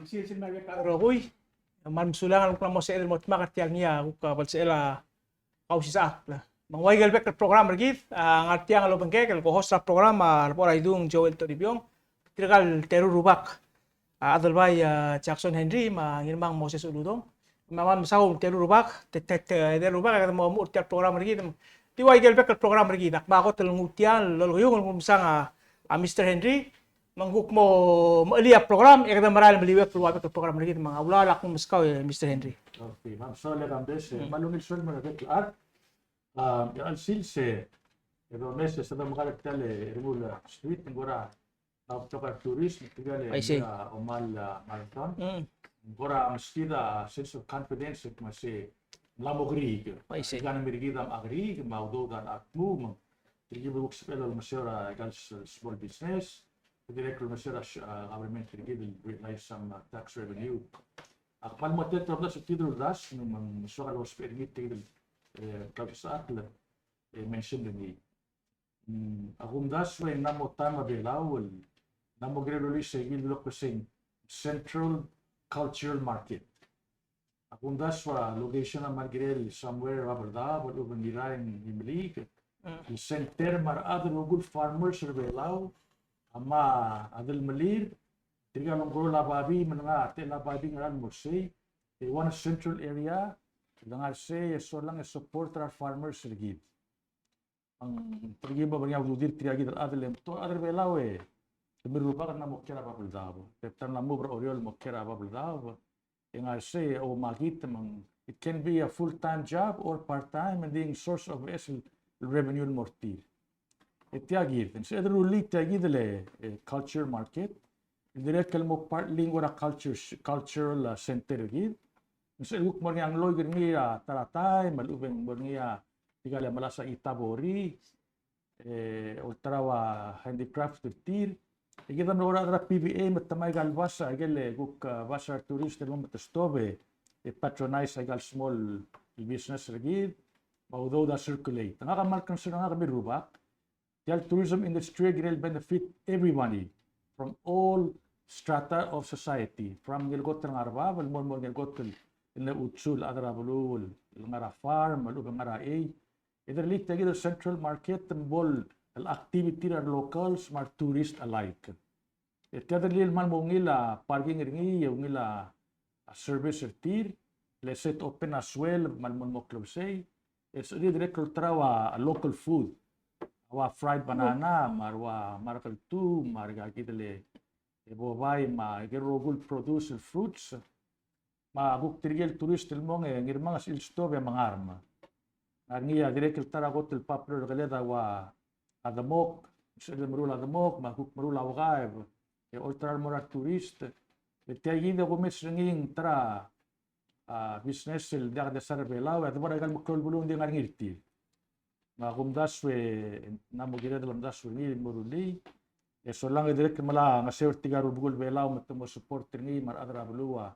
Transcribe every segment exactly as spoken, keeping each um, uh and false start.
Sils el mei a bek el rokui. Me kmal mesulang el kuk mo sebeched el mo dmak er tiang, a kuk belsechel a Kausisechakl. Me ng ua ikel bek el program er kid, a, ngar tiang el obengkek el co-host er a program, a, Rebechor Aidung Joel Toribiong. Tirka el teru el rubak, a, Adelbai, a, Jackson Henry, me a Ngirmang Moses Uludong. Me a kmal mesaul teru el rubak, te, te, te, teru el rubak, e kede mo omuchel er tia el program er kid. Di ua ikel bek el program er kid, ak mo kot el nguu tia el olekeung el nguu mesang a, a Mister Henry, me ng kuk mo mechelii a program, e kede merael el meliuekl el ua bek el program er kid, me ng a ulaol a kmo meskau e Mister Henry. Okay, me a mesaul e Kambes, e, mm, kmal ungil sueleb me a rebek el chad. A, e a chelsel se, e domes e se domekar tia el, e, rengul a street, ng kora, a, betok a tourist, me tirka el, I see, a, omal, a, marathon. Mm. Ng kora meskid a sense of confidence, me se, mla mo keriik. I see. Economy er kid a mla keriik, me a udoud a mla kmu, me tirke el kuk sebechel el olengeseu er a ikal s-, small business, dirrek el olengeseu er a sh-, a, government er kid el realize some, a, tax revenue. Ak kmal mo tela el omdasu er tir el uldasu, me ng soak el ousbech er ngii tia kid el, e, Kausisechakl, e, mention er ngii. Mm, a kumdasu e ng mla mo taem a Belau el mla mo kirel el rullii se kid el lolekoi el Central Cultural Market. A kumdasu a location a kmal kirel somewhere er a Babeldaob, el lechub e ng Irrai, Imeliik. Mm. El center me a rechad el rokui el farmers er a Belau a mla demelir, tirka el ongorol a babii me ng ngar er a techall a babii el ngar er a mo er sei, e one central area el ngar er sei e solang e support er a re farmers er kid. Ng tirke el mo er ngii a ududir tirka kid el chad el, e betok a rechad er a Belau e, te mei el rubak e ng mla mo kiei er a Babeldaob. Te ta el mla move er a Oreor el mo kiei er a Babeldaob, e ngar er sei e oumakit me ng, it can be a full-time job or part-time, and being source of, e, el revenue el mo er tir. E tia kid, e ng sebeched el rullii tia kid el, e, culture market, el dirrek el mo partly ng kora culture, cultural, a, center er kid. Ng sebeched el kuk mo er ngii a ngloik er ngii a ta er a taem, me a lechub e ng mo er ngii a tirka el melasech a chitabori, e, olterau a handicraft er tir. E kid a mlo er a rechad er a P V A me te mei aika el bus, aike el kuk, a, bus er a tourist el mo metestop e, e patronize aika el small business er kid, me a udoud a circulate. Ngak a kmal concern er ngak me a rubak, tia el tourism industry a kirel benefit everybody from all strata of society, from ngii el kot el ngar er a bab el mo, mo ngii el kot el, el neuchu el chad er a beluu el ngar er a farm, el lechub e ng ngar er a ei. E de rullii tia kid el central market me bo el activity er a re locals me a re tourist alike. E tia de rullii el kmal mo ungil a parking er ngii, e ungil a, a service er tir, le se te open a sueleb me a lmo el mo klebesei, e sebechir dirrek el olterau a local food. A ua fried banana, me a ua mark el tuu, me a aika kid el, e bobai, me aike el rokui el produce el fruits. Me a kuk tirke el tourist el mong e Ngirmang a sebechir el stop e mengarm. Ngar er ngii a dirrek el ta er a kot el popular er a keled a ua a demok, sebechir el meruul a demok, me a kuk meruul a ukaeb, e olterau el mo er a re tourist. E tia kid e kumes er ngii ng ta er a, a, business el diak desa er a Belau, e a debo er aika el meklou el beluu ng di ngar er ngii er tir. Me a kumdasu e ng mla mo kired el omdasu er ngii el mo rullii. E solang e dirrek el melai a ngeseu er tirka el rubekul Belau me te mo support er ngii me a rechad er a beluu a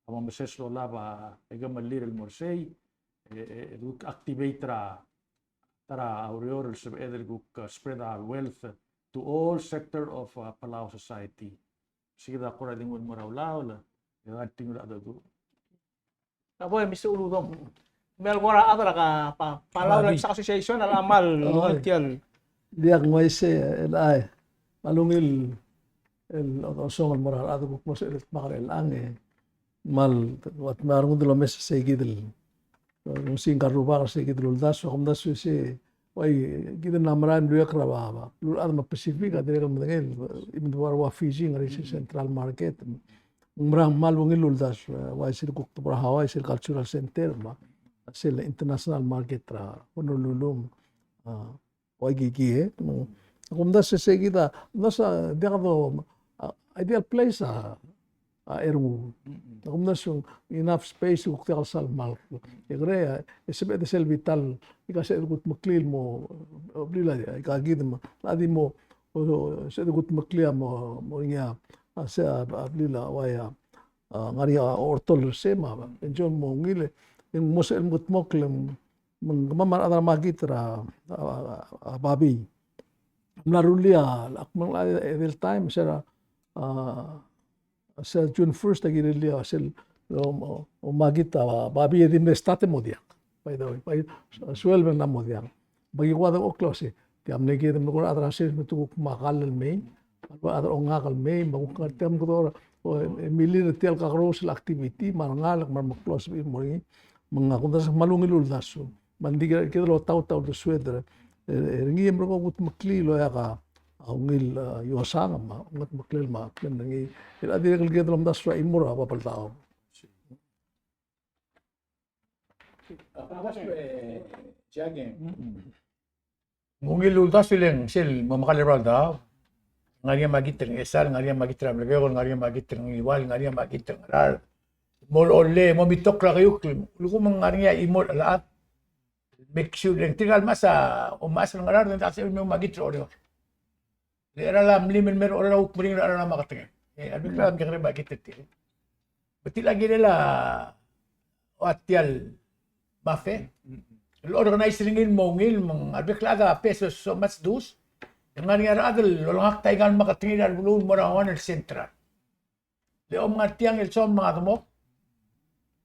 mo meses el olab a kemellir el mo er sei, e, e, e kuk activate er a, ta er a ureor el sebeched el kuk, uh, spread a wealth to all sector of, uh, Palau society. Sei kid a kora di nguu el mo er a ulaol, e continue er a dedu. A bo e Mister Uludong. Me a kora chad er a ka, pa, Palau Livestock Association a kmal ungil tia el. Diak ng uaisei el chai. Kmal ungil el osong el mo er a rechad el kuk mo sebeched el dmak er chelechang e kmal, ua me a rengud el omes sei kid el, ng singka el rubak er sei kid el uldasu, a kumdasu e sei, ua kid el mla merael el meliuekl er a ba, ba, beluulechad me a Pacific a dirrek el medengei, even though a ua Fiji ngar er sei Central Market. Ng mera el kmal ungil el uldasu, e, ua sel kuk tebor a Hawaii, sel cultural center, me a sel international market er a Honolulu, a, Waikiki, e. Me a kumdasu e sei kid a, kumdasu a diak do, a, ideal place a, a Ernguul. A kumdasu enough space kuk diak el sal kmal. E kede, e sebeched sel bita el, ika sebeched kudmeklii el mo, e, blil a, ika kid me a di mo, o, sebeched kudmeklii a mo, mo er ngii a, a se a, a blil a, uai a, a, ngar er ngii a ortol er sei me a, enjoy el mo ungil, e ng mo sebechel el kudmokl, me ng kemam a rechad er a makit er a, a, a, a babii. Ng mla rullii a, ak mla edei el taem, se er a, a, sel June first a kirel a sel, o, o, omakit a babii e di mle start e mo diak. By the way, bai, suel me ng mo diak. Bai kuk a dengchokl el uase, tia mle kired el melekoi a rechad er a sils me te kuk mo kall el mei, a rechad er a ongak el mei, me kuk ngar tia me kede, o, e, e milir tia el kakerous el activity, me a rengalek, me a remeklou a sebechir el mo er ngii, me ng a kumdasu me a ungil uldasu. Me ng di kid el otaut a uldesued er, e, er ngii e merekong kudmeklii el oeak a ungil, e, iosang, me a ungil meklel me a kmen er ngii. El a dirrek el kid el omdasu er a chimo er a Babeldaob. Ng ungil uldasu el ng sel mo mekall er a Babeldaob. Ng ngar er ngii a makit el Ngchesar, ng ngar er ngii a makit er a Melekeok, ng ngar er ngii a makit er a Ngiwal, ng ngar er ngii a makit er a Ngaraard. Mo olecholt, mo mitokl er a keiukl, ulekum ng ngar er ngii a chimo el chad. Make sure, e ng tirka el mechas a, omechas el Ngaraard, e ng diak el sebechel el mo makit er a Oreor. Le cheral a mlim el mei er a Oreor a kuk meringel er a cheral a maketengel. E, a rebek el chad a mekekerei el makit er tir. Betil a kirel a, ua tia el MAFE el organize er ngii el mo ungil, me ng a rebek el chad a pay so, so much dues. E ng ngar er ngii a rechad el olengakl a ikal maketengel er a beluu el mo er a one el central. Le omngar tiang el soam me a demok,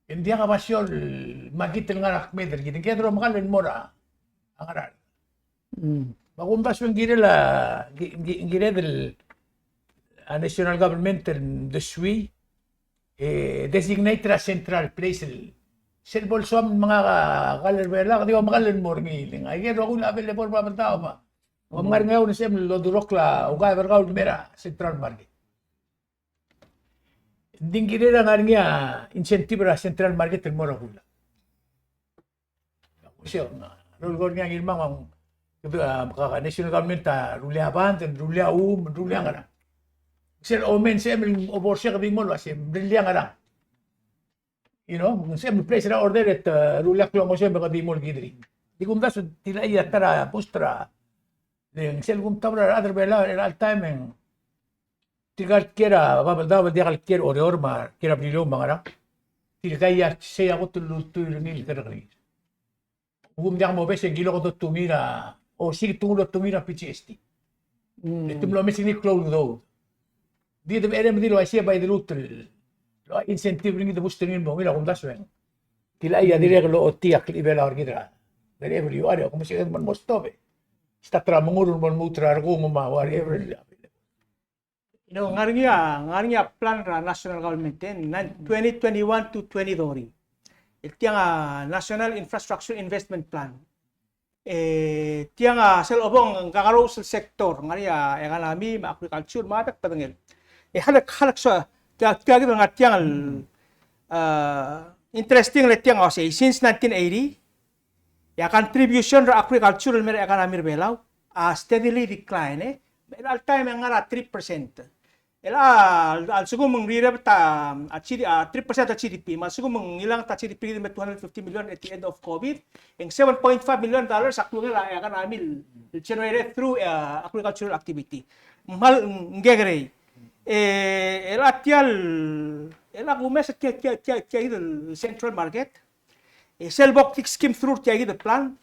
e ng diak a basio el makit el ngar er a kmeed er kid, ng kired el omekall el mo er a Ngaraard. Mm. Me a kumdasu e ng kirel a, ki-, ki-, ng kired el, a national government el mdesuii, e, designate er a central place el, sel bo lsoam el menga a kall er Belau, e di omekall el mo er ngii. Le ng aike el rokui el available er a Babeldaob a, omngar er ngii a unesem el odurokl a ukaeb er kau el mei er a central market. Ng di ng kirel a ngar er ngii a incentive er a central market el mo er a Kulang. Sel, a lolekoi er ngii a Ngirmang, a, a, national government a rullii a band, rullii a um, rullii a ngerang. Sel omen, sel oborsek e di mo el uase, rullii a ngerang. You know, sel place er a order e te, e, rullii a klou el mo sel me ke di mo el kid er ngii. Di kumdasu, tilechii a ta er a booster a, le ng sel kumtab er a rechad er Belau er chelecha el taem e ng tirka el kiei er a Babeldaob, diak el kiei er a Oreor me a kiei er a Beliliou me a ngerang. Tirka a sei a kot el ultuil er ngii el kerrekeriil. Ng diak mobes e ng kilok a otungii er a, osiik a otungii er a P G S T. Mm. E te mlo mes er ngii el klou el udoud. Di de mecherei me di el uaisei bai de lmuut el, el incentive er ngii, de boost er ngii el mo ungil. A kumdasu e ng tilechii a dirrek el ochotii a klechibelau er kid er a, wherever you are, e a kumes e kede mo stob e start er a mengur el mo lmuut er a rekung me a whatever. You know, ngar er ngii a, ngar er ngii a plan er a national government, e, nine, twenty twenty-one to twenty thirty. El tiang a National Infrastructure Investment Plan. E, tiang a sel obong kakerous el sector, ngar er ngii a economy, me a agriculture, me a bek el bedengel. E, halek, halek so, tia, tia kid el ngar tiang el, a, interesting le tiang a uasei, since nineteen eighty, e a contribution er a agriculture el mei er a economy er a Belau a steadily decline, e. Me a chelecha el taem e ng ngar er a three percent. El a, a lsekum ng rirebet a, a G D, a, three percent er a G D P, me a lsekum ng ngilanget a G D P er kid el me two hundred fifty million at the end of COVID, e ng seven point five million dollars a klungel a economy el generated through, a, agricultural activity. Me ng kekerei. E, el a tia el, el a kumes tia, tia, tia, tia el central market. E sel bo kuk skim through tia kid el plan,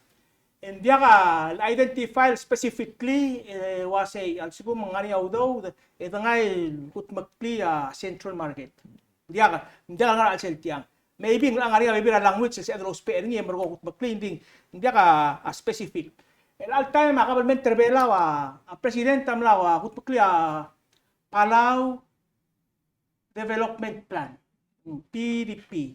e ng diak a identify specifically, e, uasei, a lsekum ng ngar er ngii a udoud, e dengai el kudmeklii a central market. Ng diak, ng diak a ngar er a chelsel tiang. Maybe ng ngar er ngii a, maybe a language, se el ousbech er ngii e merekong kudmeklii, ng di, ng diak a, a specific. El chelecha el taem a government er a Belau a, a president a mla ua kudmeklii a Palau Development Plan, P D P.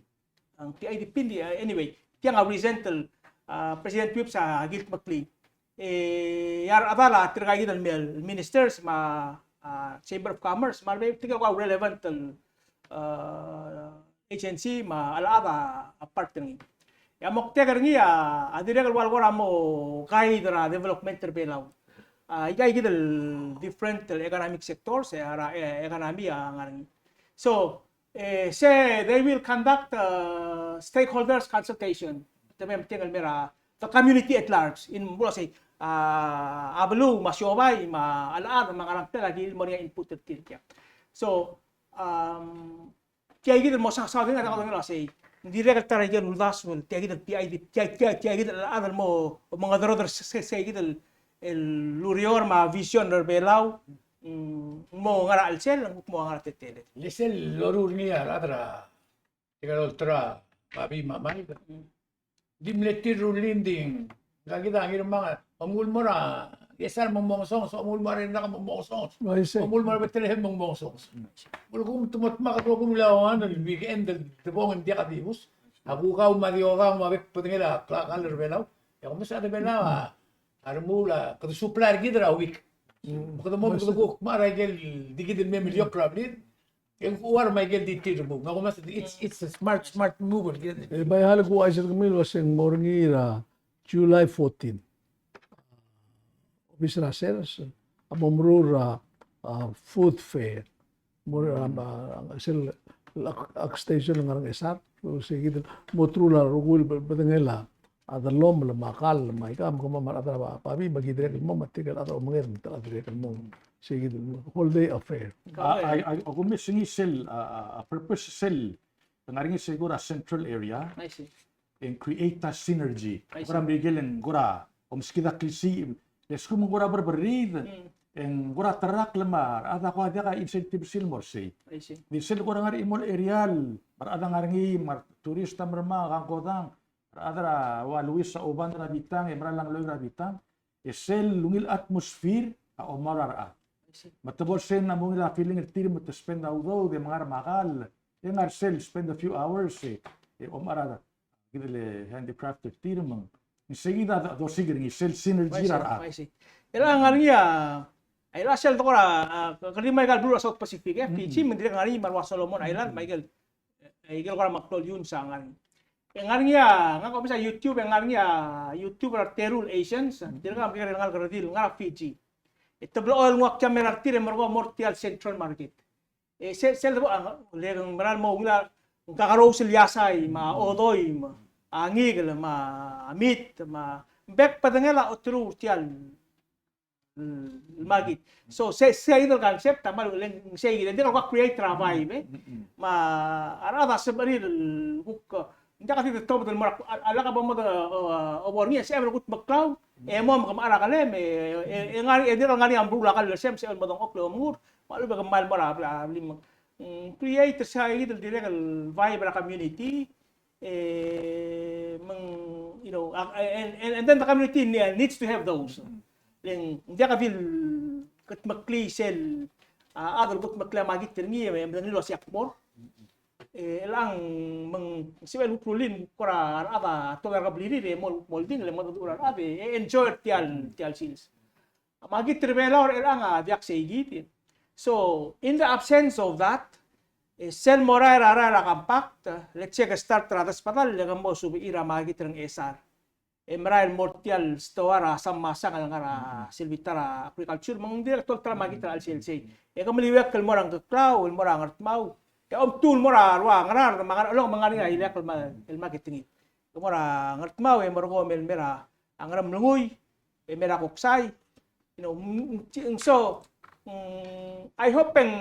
Ang P I D P, di, uh, anyway, tiang a recent el, uh, President Whipps a kildmeklii. E, a rechedal a tirka kid el mei el ministers me a, uh, Chamber of Commerce, me a rebebil tirka el relevant el, uh, agency me a chelechad a part er ngii. E a moktek er ngii a, a dirrek el ua le kora mo guide er a development er a Belau. A, aika kid el different el economic sectors, e, er a, e, economy a ngar er ngii. So, e, se, they will conduct, uh, stakeholders consultation. Te mei me tiang el mei er a, the community at large. In, mo uasei, a, a beluu, me a siobai, me a chelechad, me a ngerang, tia el kirel el mo er ngii a input er tir tiang. So, um, tia kid el mo sasaod er ngii a, a, a sei. Ng dirrek el ta er a ikel uldasu el tia kid el P I D, tia, tia, tia kid el chad el mo, mo mengedereder se, se, se kid el, el ureor me a vision er a Belau. mm, mo ngar er a chelsel, ng kuk mo ngar er a teletelel. Le sel loruul er ngii a rechad er a, tirka el olterau a babii me a Mike. Mm. Di mle tir el rullii, di ngak kid a Ngirmang, omnguu el mo er a Ngchesar me ng mo ngesonges, omnguu el mo er a Rengrak me ng mo ngesonges. Uaisei. Omnguu el mo er a Bethlehem me ng mo ngesonges. Ulekum te mo dmak el rokui el ua ngii el weekend el debong e ng diak a dibus. A kukau me a diokau me a bek el bedengel a klakal er a Belau. E a kumes a rechad er a Belau a, a remuul a, kede supply er kid er a week. Me kede mo, me kede kuk mechar a ikel di kid el mei me liokl er a blid. E ng kuk ua me a ikel di tir el move. Me a kumes, it's, it's a smart, smart move. E bai hal kuk uaisei er kemiu el uasei ng mo er ngii er a July fourteen. Obis er a sers a mo meruul er a, a, food fair. Mo er a, a, sel ak-, ak station el ngar er a Ngchesar. Sei kid el mo truul a rokui el be-, bedengel a, a dellomel me a kall me aika me kemam a rechad er a ba-, babii me ki dirrek el mo me tirke el chad er a omenged me te dirrek el mo. Sei kid el mo holiday affair. A, a, a, a kumes ngii sel, a, a, a purpose sel, ngar er ngii sei kora central area. I see. And create a synergy. I see. Kora Merikel e ng kora, omeskid a klisiich, e a lsekum ng kora berberriid, mm, e ng kora terrakl me a rechad a ko a diak a incentive sel mo er sei. I see. Di sel kora ngar er a chimo el area el, me a rechad a ngar er ngii, me a tourist a mermang, kangkodang, rechad er a ua luis a oband er a bitang, e mera el ngloik er a bitang, e sel ungil atmosphere a omaol er a rechad. I see. Me te bo lsei a mo ungil a feeling er tir me te spend a udoud e mengar me a kall, e ngar sel spend a few hours, e, e omechar a kid el handicraft er tir me ng, ng sei kid a do-, dosiik er ngii sel synergy er a rechad. I see. E le ngar er ngii a, e le sel tekoi er a, a, kede di me aika el beluu er a South Pacific, e, Fiji, me ng dirrek ngar er ngii me a rua Solomon Island, me aike el, e, aike el kora meklou el iungs a ngar er ngii. E ngar er ngii a, ngak a omes a YouTube, e ngar er ngii a YouTube er a teru el Asians, dirrek a Merikel el ngalek el redil, ngar er a Fiji. E te blechoel nguu a kiamel er tir e merekong mo er tia el Central Market. E sel, sel debo, a, le ng mera el mo ungil a, ng kakerous el iasai, me a odoi, me a ngikel, me a mit, me a bek el bedengel a oterau er tia el, el market. So, se, sei kid el concept, a kmal le ng sei kid, e ng dirk kuk create er a vibe, e. Me a rechad a sebechir el kuk, ng diak di tobed el mo er a, a, a lak bo mo de, e, obo er ngii, e sebechem el kudmeklau, e mo mekemechar a kelem, e, e, e ngar, e dirk ngar er ngii a meruul a kall el sebechem, sebechem el mo dengchokl e omengur, me a lechub e kmal mo er a, a, blim, mm, create er sei kid el dirrek el vibe er a community, e, me ng, you know, a, and, and, and then the community ne-, needs to have those. Le ng diak di el kudmeklii sel, a, a chad el kudmeklii a market er ngii, e, me ng dilu el uasei ak mo er. E, chelechang me ng sebechel el kuk rullii, kora rechad a tobed er a keblirir, e mo, mo oldingel, e mo dmu er a rechad, e, e enjoy er tia el, tia el sils. A market er a Belau er chelechang a diak sei kid. So, in the absence of that, e, sel mo er a, er a, er a compact, let's say ke start er a desbedall, le ke mo subechir a market er a Ngchesar. E merael el mo er tia el stoa er a Sam Masang el ngar er a sel bita er a agriculture, me ng dirrek el olterau a market er a chelsel sei. E ke meliuekl el mo er a Ngkeklau, el mo er a Ngardmau. E omtuu el mo er a rua Ngaraard, me a Ngerchelong, me ng ngar er ngii a ileakl el ma-, el market er ngii. Ke mo er a Ngardmau, e merekong el mer a Ngeremlengui, e mer a Koksai, you know, mm, mm, so, mm, I hope e ng,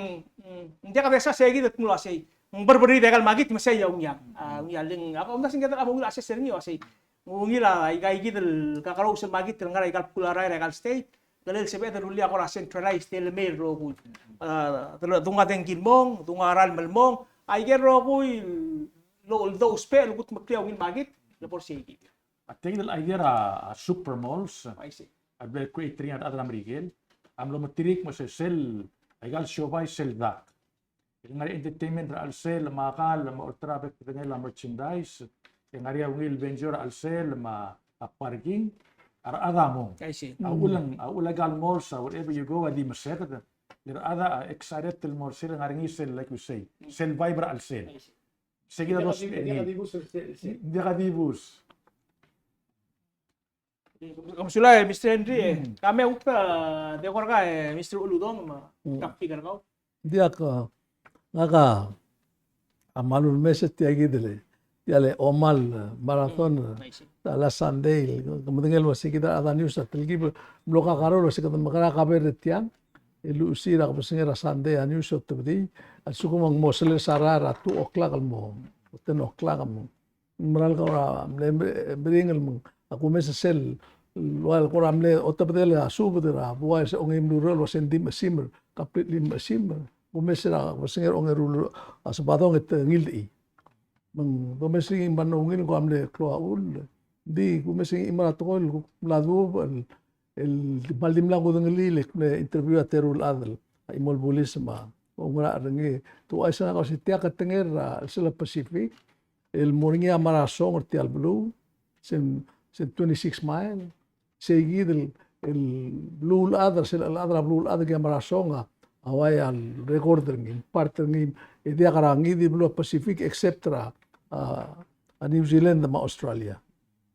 mm, ng diak desa sei kid el dmu el uasei ng berberir aika el market me sei a ungiang. A, ungiang le ng, a, omdasu e ng diak a mo ungil a assess er ngii el uasei ng ungil aika kid el kakerous el market el ngar er aika el bkul a rael er aika el state, ng kirel sebeched el rullii a kora centralized el mei el rokui. A, dungua dengki el mong, dungua ralm el mong, aike el rokui el, el dousbech el kudmeklii a ungil market, le bo er sei kid. A tia el idea er a, a, super malls, I see, a bla el create er ngii a rechad er a Merikel, a mlo metik me se sel, aika el siobai sel dak. E ngar er ngii a entertainment er a chelsel, me a kall, me a olterau a bek el bedengel a merchandise, e ngar er ngii a ungil venue er a chelsel, me a parking, a rechad a mong. I see. A uchul, a uchul aika el malls, a wherever you go, a di meseked, le rechad a excited el mo er sel, ngar er ngii sel, like you say, sel vibe er a chelsel. I see. Sei kid a dos, ng diak a dibus, sei, sei. Ng diak a dibus. Kom sulang, Mister Henry, e. Mm. Kemam a kuk, a, di kora, e, Mister Uludong, me a, mm, topic er kau. Ng diak, a, ngak a, a kmal ulemes er tia kid el, tia el omal, e, marathon, mm, e, I see, a last Sunday, ke medengei el uasei kid a rechad er a news a telkib el mlo kakerous el uasei kede mekerang e kaber er tiang. E luchesii er a kebesengei er a Sunday a news e otebedii, a lsekum ng mo sel er a rael er a two o'clock el mo ten o'clock el mo. Ng mera el kora mle meringel me ng, a kumes sel el ua el kora mle otobedel a subed er a buai er se ongeim el ureor el ua se ng di mechesimer, completely mechesimer. Kumes er a, kumes er a ongeru el, a, Sabadong e te ngilechii. Me ng domes er ngii me ng ungil el kora mle klou a chull. Ng di kumes er ngii me a tekoi el kuk mla duubech el, el di kmal dimlak kudengelii el kmo interview a teru el chad el chimo el bulis me a oungerachel er ngii. Te uaisei e ng ko se tia ketengel er a chelsel a Pacific el mo er ngii a marasong er tia el beluu, se ng, se ng twenty-six mile. Sei kid el, el beluulechad, er sel chad er a beluulechad el ki a marasong a, a uai a record er ngii, part er ngii, e diak er a ngii di beluu er a Pacific, except er a, a, a New Zealand me a Australia.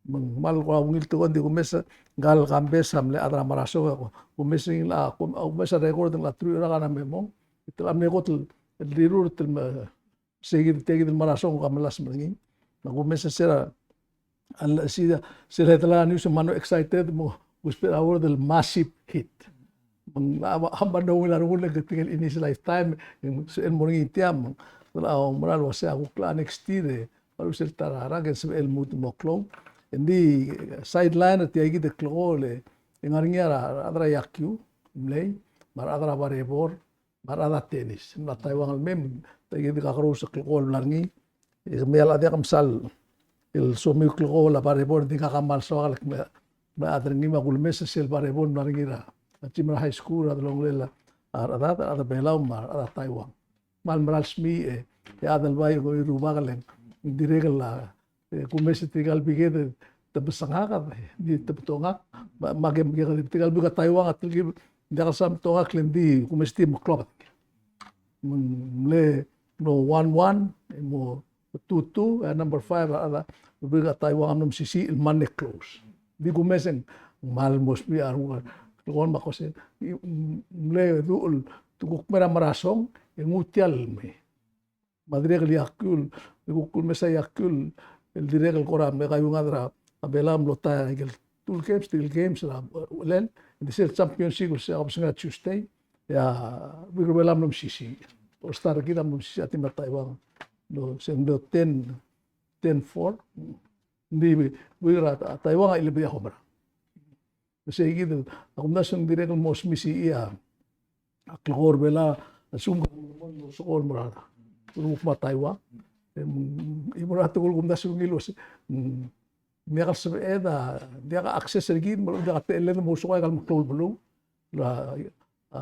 Me ng kmal kora ungil tekoi, ng di kumes, ngka el Kambes a mle chad er a marasong, e kumes er ngii a, kum-, kumes a record er ngii a truich er a kau me mong, e te mle kot el, el rirurt el me, sei kid, tia kid el marasong a melasem er ngii. Me kumes er sel, a, sel, sel headline news me ng excited me ng ousbech er a word el massive hit. Me ng, a, a, a, me ng ungil a rengul e ng ketengel in his lifetime, e ng sebechel el mo er ngii tia me ng, a, oumera el uasei a kuk locha next year, e, a lluut sel ta er a rak e ng sebechel el lmuut el mo klou. Ng di, sideline er tia kid el klekool, e ng ngar er ngii a rechad er a iakiu, mlei, me a rechad er a barebor, me a rechad er a tenis. Me a Taiwan el mei, tia kid el kakerous el klekool el bla er ngii. E kemiu a diak msal el somiu el klekool a barebor, ng di ngak a kmal soak el kmo, me a chad er ngii me a kulemes er sel barebor el bla er ngii er a, a Jimmer High School, er a delongelel a rechad, a rechad er a Belau me a rechad er a Taiwan. Kmal mera el smiich e, e a chad el bai e ng rubak el ng dirrek el, a, e, kumes er tirka el biked e te besengak, e, di te betok ngak, me, me a ke, me ke, tirka el buik a Taiwan a telkib, ng diak el sal betok ngak le ng di kumes er tir me klobak. Me ng mle, mlo one one, e mo two two, e a number five, a, a, a buik a Taiwan a mlo mesisiich el mle close. Di kumes e ng kmal mo smiich a renguk, kol me a kose, ng mle duch el, te kuk mei er a marasong, e nguu tia el mei. Me a dirrek el iakiu, el kuk kumes a iakiu, el dirrek el kora me kaiuengad er a Belau a mlo ta er a ikel two games, three games er a, e, uchelel, e ng di sel championship el se a kebesengei er a Tuesday, e a buik er a Belau a mlo mesisiich. All star er kid a mlo mesisiich a team er a Taiwan. Mlo, se ng mlo ten, ten four. Ng di buik er a Taiwan a ilebedii a home run. Me sei kid el, a kumdasu e ng dirrek el mo smisichii a klekool er a Belau, a lsekum ke mo ousekool el mo er a, mo er a Taiwan. E mo er a tekoi el kumdasu e ng ngiluu se, mm, ng diak el sebeched a, diak a access er kid, me ng diak a techelled el mo ousekool aika el meklou el beluu, er a, a,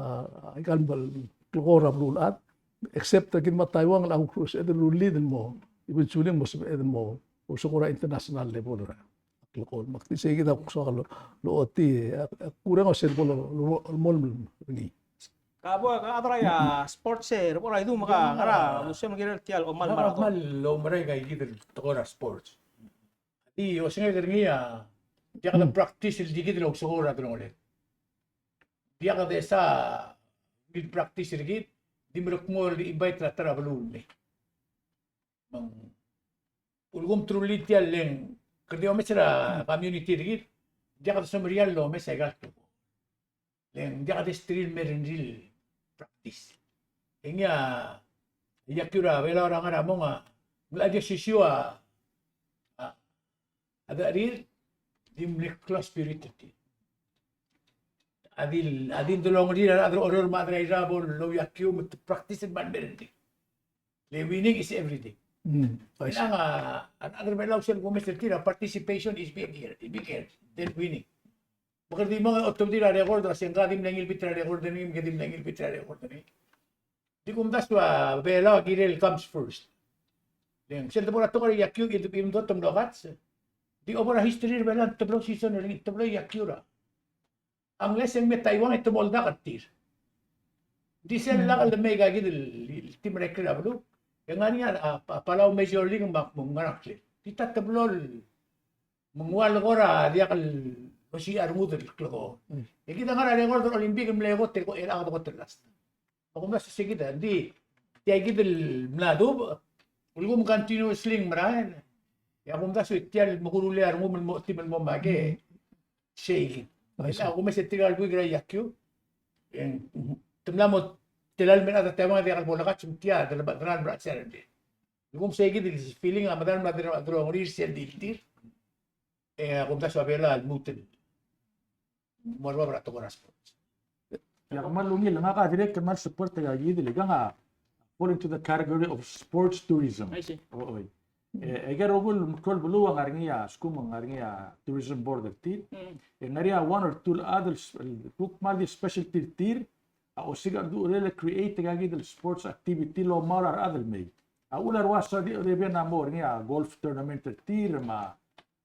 aika el klekool er a beluulechad, except er kid me a Taiwan el a kuk sebeched el rullii el mo, eventually mo sebeched el mo ousekool er a international level er a klekool. Me ak di sei kid a kuk soak el lo, lochotii, e, e, kureng a sel bo lo, lo, lo, mo, mo, ngii. Ka bo, ka chad er a sports e, bo er a idung me ka, ngera, mo se mo kirel tia el omal marathon. Kmal oumera aika kid el tekoi er a sports. Di, osengek er ngii a, diak de practice el di kid el ousekool er a delongeled. Diak de sa, di practice er kid, di merekmo el invite er a ta er a beluu el mei. Me ng ulekum te rullii tia el le ng, kede omes er a community er kid, diak de semeriar el omes aika el tekoi. Le ng diak de sterir el me rengrir el practice. E ngii a iakiu er a Belau er a ngar er a mong a, ng mla di osisiu a, a, a decherir, di mle klou a spirit er tir. A di, a di delongerir a rechad er a Oreor me a rechad er a Irrai a bo louiakiu me te practice el me rengrir. Le winning is everything. Mm, I see. Kailangan a, a rechad er a Belau sel kumes er tir a participation is big here, is bigger than winning. Me kede di mong e otobedii a record, a se ngka a di mle ngilbit er a record er ngii, me ke di mle ngilbit er a record er ngii. Di kumdasu a Belau a kirel comes first. Le ng sel debo er a tekoi er a iakiu, e te, e te mlo kats. Di over a history er a Belau, teblo season er ngii, teblo iakiu er a Unless e ng me Taiwan e te moldak er tir. Di sel lak el mei aika kid el, el team er a ikrel a beluu. E ng ngar er ngii a, a, a Palau Major League me a, me a ngerang klel. Di ta teblo el, me ng ua el kora diak el osiik a rengud el klekool. Mm. E kid a ngar er a record er a Olympic el mle kot el, el a kot el last. Me a kumdasu se kid a, di, tia kid el mla dubech, ulekum continuously ng merael. E a kumdasu e tia el mekurulii a rengum el mo, team el mo make, sei kid. A kumes e tirka el buik er a iakiu, e te mla mo tela el mei er a Taiwan e diak el bo lekats me tia, de le, de le merael se er a rengrir. Ulekum sei kid el feeling a medal mla delongelir sel di tir. E a kumdasu a Belau a lmuut el mo er bab er a tekoi er a sports. Ia, kmal ungil, ngak a dirrek el kmal support er a kid el ikang a fall into the category of sports tourism. I see. O, oi. E, aike el rokui el meklou el beluu a ngar er ngii a, lsekum ng ngar er ngii a tourism board er tir. Mm. E ng ngar er ngii a one or two el chad el s-, el kuk kmal di specialty er tir, a osiik a uchul el create aika kid el sports activity el omaol er a rechad el mei. A uchul a rua Saudi Arabia a mo er ngii a golf tournament er tir, me a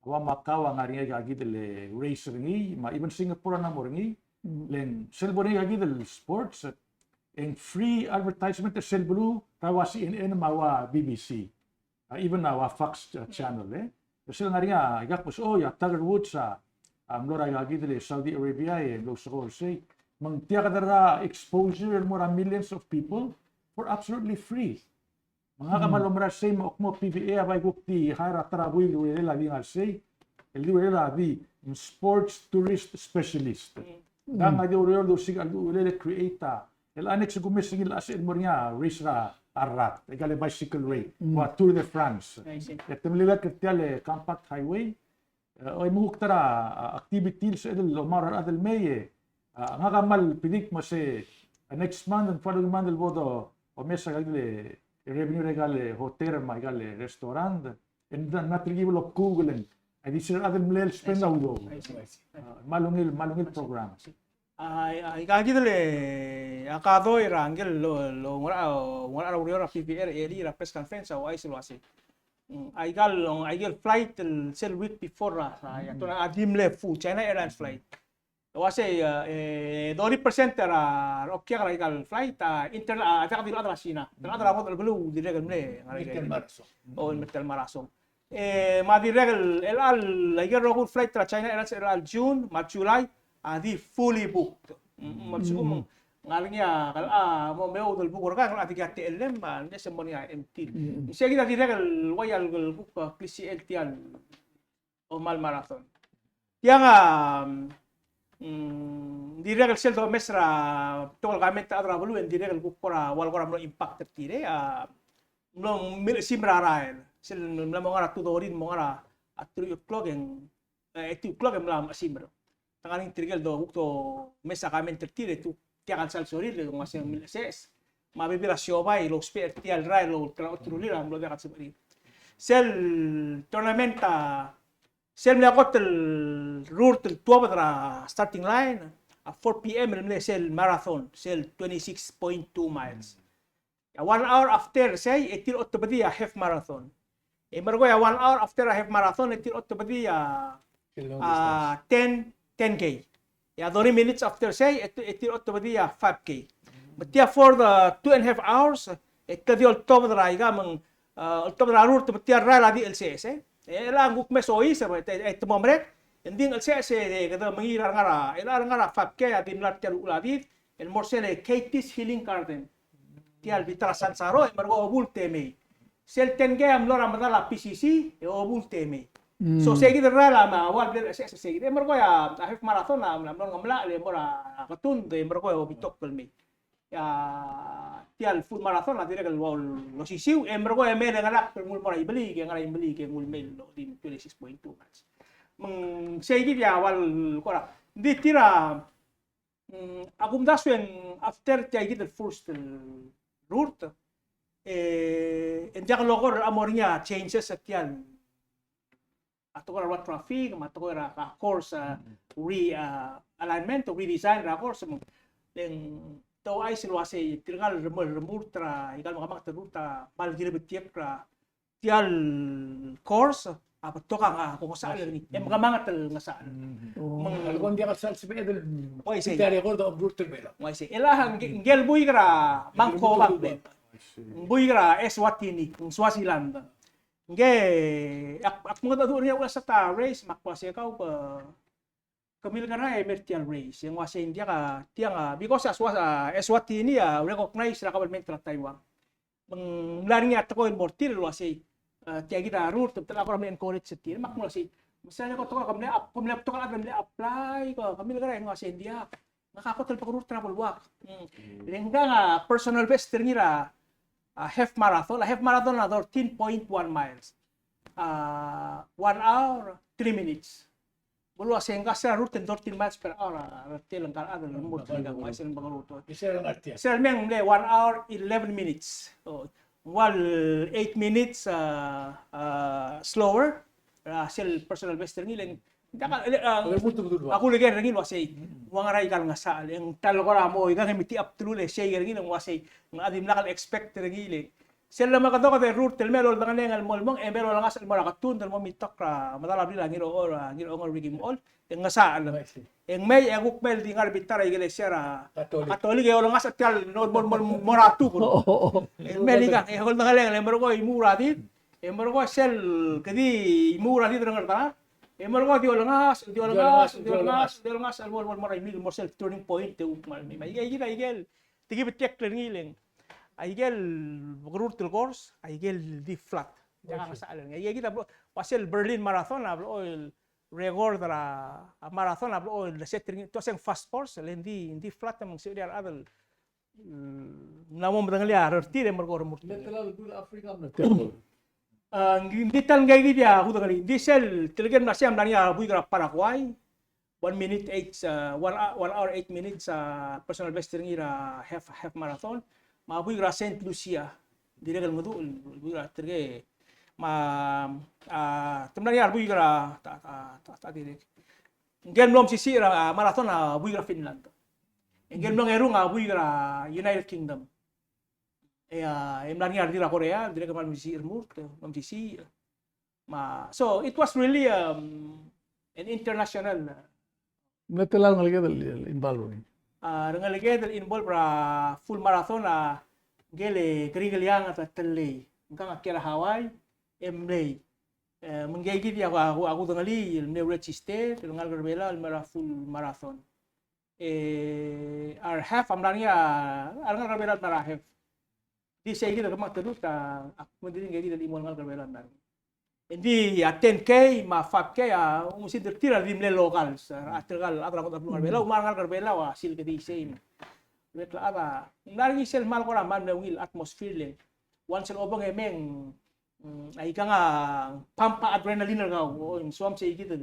ua Macau a ngar er ngii aika kid el race er ngii, me a even Singapore a mo er ngii. Mm. Le ng sel bo er ngii aika kid el sports, e ng free advertisement er sel beluu er a ua C N N me a ua B B C. A, even a ua Fox, a, Channel, e. E sel ngar er ngii a, ikang a kmo, o, ia Tiger Woods a, a mlo er aika kid el Saudi Arabia, e mlo ousekool er sei. Me ng tia kede er a exposure el mo er a millions of people for absolutely free. Me ngak a kmal oumera er sei me a kmo PVA a bai kuk di hire a ta er a buil el urerel a di ngar er sei, el di urerel a di sports tourist specialist. Mm. Ngak a di oureor el di osiik a uchul el create a, el annex e kumes er ngii el asset el mo er ngii a race er a rat, aika el bicycle race, mm, ua Tour de France. I see. E te mle lak er tia el compact highway, e, oi, me kuk ta er a, a, activity el sebeched el omaol er a rechad el mei, e, a, ngak a kmal predict me se, a, next month and following month el bo domes aika el revenue er aika el hotel me aika el restaurant, e ng mla telkib el okuk el, a di sel rechad el mle spend a udoud. I see, I see. A, kmal ungil, kmal ungil program. A, a, aika kid el, a, kadoi er a ngike el lo, lo, ngar er a, ngar er a ureor er a PVA er a press conference a ouchais el uasei. Mm, aika el, aika el flight el sel week before er a, a, ia, tona a di mle full China Airlines flight. Uasei, e, e, thirty percent er a, er a okiak er aika el flight, a, inter-, a, diak di el chad er a China. Te el chad er a ngodech el beluu, dirrek el mle, ngar er aika. Merikel Marathon. O, el Merikel Marathon. E, me a dirrek el, el, el, aike el rokui el flight er a China Airlines er a June, me a July, a di fully booked. Mm, mm, me a lsekum, mm, ng ngar er ngii a, a, mo meoud el book er kau, a di kuk a T L M, me a, ng se mo er ngii a empty. Mm, mm. Sei kid a dirrek el, ua el, el kuk, a, klisichel tia el, omal marathon. Tiang a, mm, dirrek el sel domes er a, betok el comment er a rechad er a beluu, e ng dirrek el kuk kora, ua el kora mlo impact er tir, e, a, mlo milechesimer a rael. Sel mla mo ngar er a two thirty, mo ngar er a three o'clock e ng, e, two o'clock e mla mechesimer. Te ngar er ngii tirke el do, kuk domes a comment er tir, e tuk, tia el sal sorir, e ng uasei ng milecheses. Me a bebil er a siobai el ousbech er tia el rael el ultra oterulir a mlo diak el sebechir. Sel tournament a, sel mle kot el rurt el tuobed er a starting line, a four P M el mle sel marathon, sel twenty-six point two miles. A one hour after sei, e tir otobedii a half marathon. E merekong e a one hour after a half marathon, e tir otobedii a, a, ten, ten K. E a thirty minutes after sei, e, e tir otobedii a five K. Me tia for the two and a half hours, e te di oltobed er aika me ng, a, oltobed er a rurt me tia el rael a di chelseches, e. E chelechang kuk me soiseb, e te, e te mo merek, e ng di ng chelseches, e kede mengiil er a ngar er a, e chelechang ngar er a five K a di mla er tia el uchul a did, el mo er sel Katie's Healing Garden. Tia el bita er a Sansaro, e merekong e obult e mei. Sel ten K a mlo er a medal a P C C, e obult e mei. Mm. So, sei kid el rael a me a ua el bla el chelseches sei kid. E merekong e a, a half marathon a, a mlo er a Ngemlachel e mo er a Ketund, e merekong e obitok el mei. A, tia el full marathon a dirrek el ua losisiu, e merekong e mei el ngelakl el nguu el mo er a Imeliik, e ngar er a Imeliik e nguu el mei el di twenty-six point two miles. Me ng sei kid a ua el kora. Ng di tir a, mm, a kumdasu e ng after tia kid el first el rurt, e, e ng diak loko el mo er ngii a changes er tia el, a tekoi er a road traffic, me a tekoi er a, a course, a, re, a, alignment, redesign er a course, me ng, e ng te ouchais el uasei tirka el remo-, remurt er a, ikal mekemanget el rurt a kmal kirebetiekl er a tia el course, a betok a, a, kongesachel er ngii. E mekemanget el ngesachel. Mm. Me ng, a leko ng diak el sal sebeched el, uaisei, tia el record of rurt el Belau. Uaisei. E le ng, ngike el buik er a Mangkobang, le. Uaisei. Ng buik er a Eswatini, ng Swaziland. Ngike, ak, ak mengedecheduch er ngii a ulsa ta race, me ak uasei kau ke, ke milkerael e mei er tia el race. E ng uasei ng diak a, tiang a, because a Swa-, a, Eswatini a recognize er a government er a Taiwan. Me ng mla er ngii a tekoi el mo er tir el uasei, a, tia kid a rurt, te mla kora mle encourage er tir. Me ak mo uasei, me sel ko tekoi ke mle ap-, ke mle betok el chad el mle apply, ke, ke milkerael, e ng uasei ng diak. Ngak a kot el bekerurt er a beluak. Mm. Le ngkang a personal best er ngii er a, a, half marathon, a half marathon a thirteen point one miles. A, one hour, three minutes. Bo el uasei ng ngar er sel rurt el thirteen miles per hour a, a, a, tia el ngar er a chad el mo er tirka, uaisei el bo el rurt. Sel ngar er tia. Sel mei e ng mle one hour, eleven minutes. O, ng ua el eight minutes, a, a, slower er a sel personal best er ngii, le ng diak a, a, a kuleker er ngii el uasei, ng ua ngera aika el ngesachel, e ng ta el kora mo aika e metichei a bdelul e sei er ngii, le ng uasei, ng di dimlak el expect er ngii, le sel lemekedong e de rurt el mei el oldengelengel el mo el mong, e mei el olengasech el mo er a ketund el mo metok er a medal a blil a Ngirongor, a Ngirongor Ricky Mechol, e ng ngesachel. E ng mei, e kuk mei el di ngar er a bita er a ikelesia er a Katolik. Katolik, e olengasech tia el mo, mo, mo, mo er a tukur. E ng mei el ikang, e oldengelengel, e merekong e imuul er a did, e merekong e sel kede imuul er a did er a Ngardar, e merekong e di olengasech, di olengasech, di olengasech, di olengasech el mo, mo, mo er a imil, mo er sel turning point, e kuk mei, mei, mei, aikel, aikel, te ki betek er ngii le ng, aikel, bekerurt el course, aikel di flat. Diak a ngesachel er ngii. Aikel kid a blo, ua sel Berlin Marathon a blo el record er a, a marathon a blo el set er ngii, te uasei ng fast course, le ng di, ng di flat me ng sebechir a rechad el, mm, ng mla mo medengelii a rertir e merekong e remurt. Mle tela el bud Africa, mle tela. A, ng di, ng di ta el ngii kid a kudengelii. Ng di sel, teleker el mla sei a mla er ngii a buik er a Paraguay, one minute eight, uh, one hou-, one hour, eight minutes, uh, personal best er ngii er a half, half marathon. Me a buik er a Saint Lucia, dirrek el ngeduu, buik er a terke, me a, uh, te mla er ngii a buik er a, ta, ta, ta, ta, dirrek. Ngike el mlo mesisiich er a, uh, marathon a buik er a Finland. Ngike el mlo ngerung a buik er a United Kingdom. E, uh, e mla er ngii a redil er a Korea, dirrek el mla mesisiich er a Murt, mlo mesisiich. Me a, so it was really, um, an international, uh, Ng tela el ngeleked el involve er ngii? A, rengeleked el involve er a full marathon a ngike el Kerikel Young a ta el tellei. Ngkang a kiei er a Hawaii, e mlei. E, me ngii kid a, a, a kudengelii el mle register el ngalek er a Belau el mei er a full marathon. E, a re half a mla er ngii a, a rengalek er a Belau el mla er a half. Di sei kid el kemanget el rurt a, ak medengei kid el chimo el ngalek er a Belau el mla er ngii. Engdi a ten K me a five K a, ungil sel tir a di mle locals, a, a tirka el chad er a ngodech el beluu er a Belau, me a rengalek er a Belau a, sel kede sei me. Betok el chad a, ng mla er ngii sel kmal kora kmal mle ungil atmosphere le. Once el obeng e mei, mm, aikang a pump a adrenaline er kau, o, ng soam sei kid el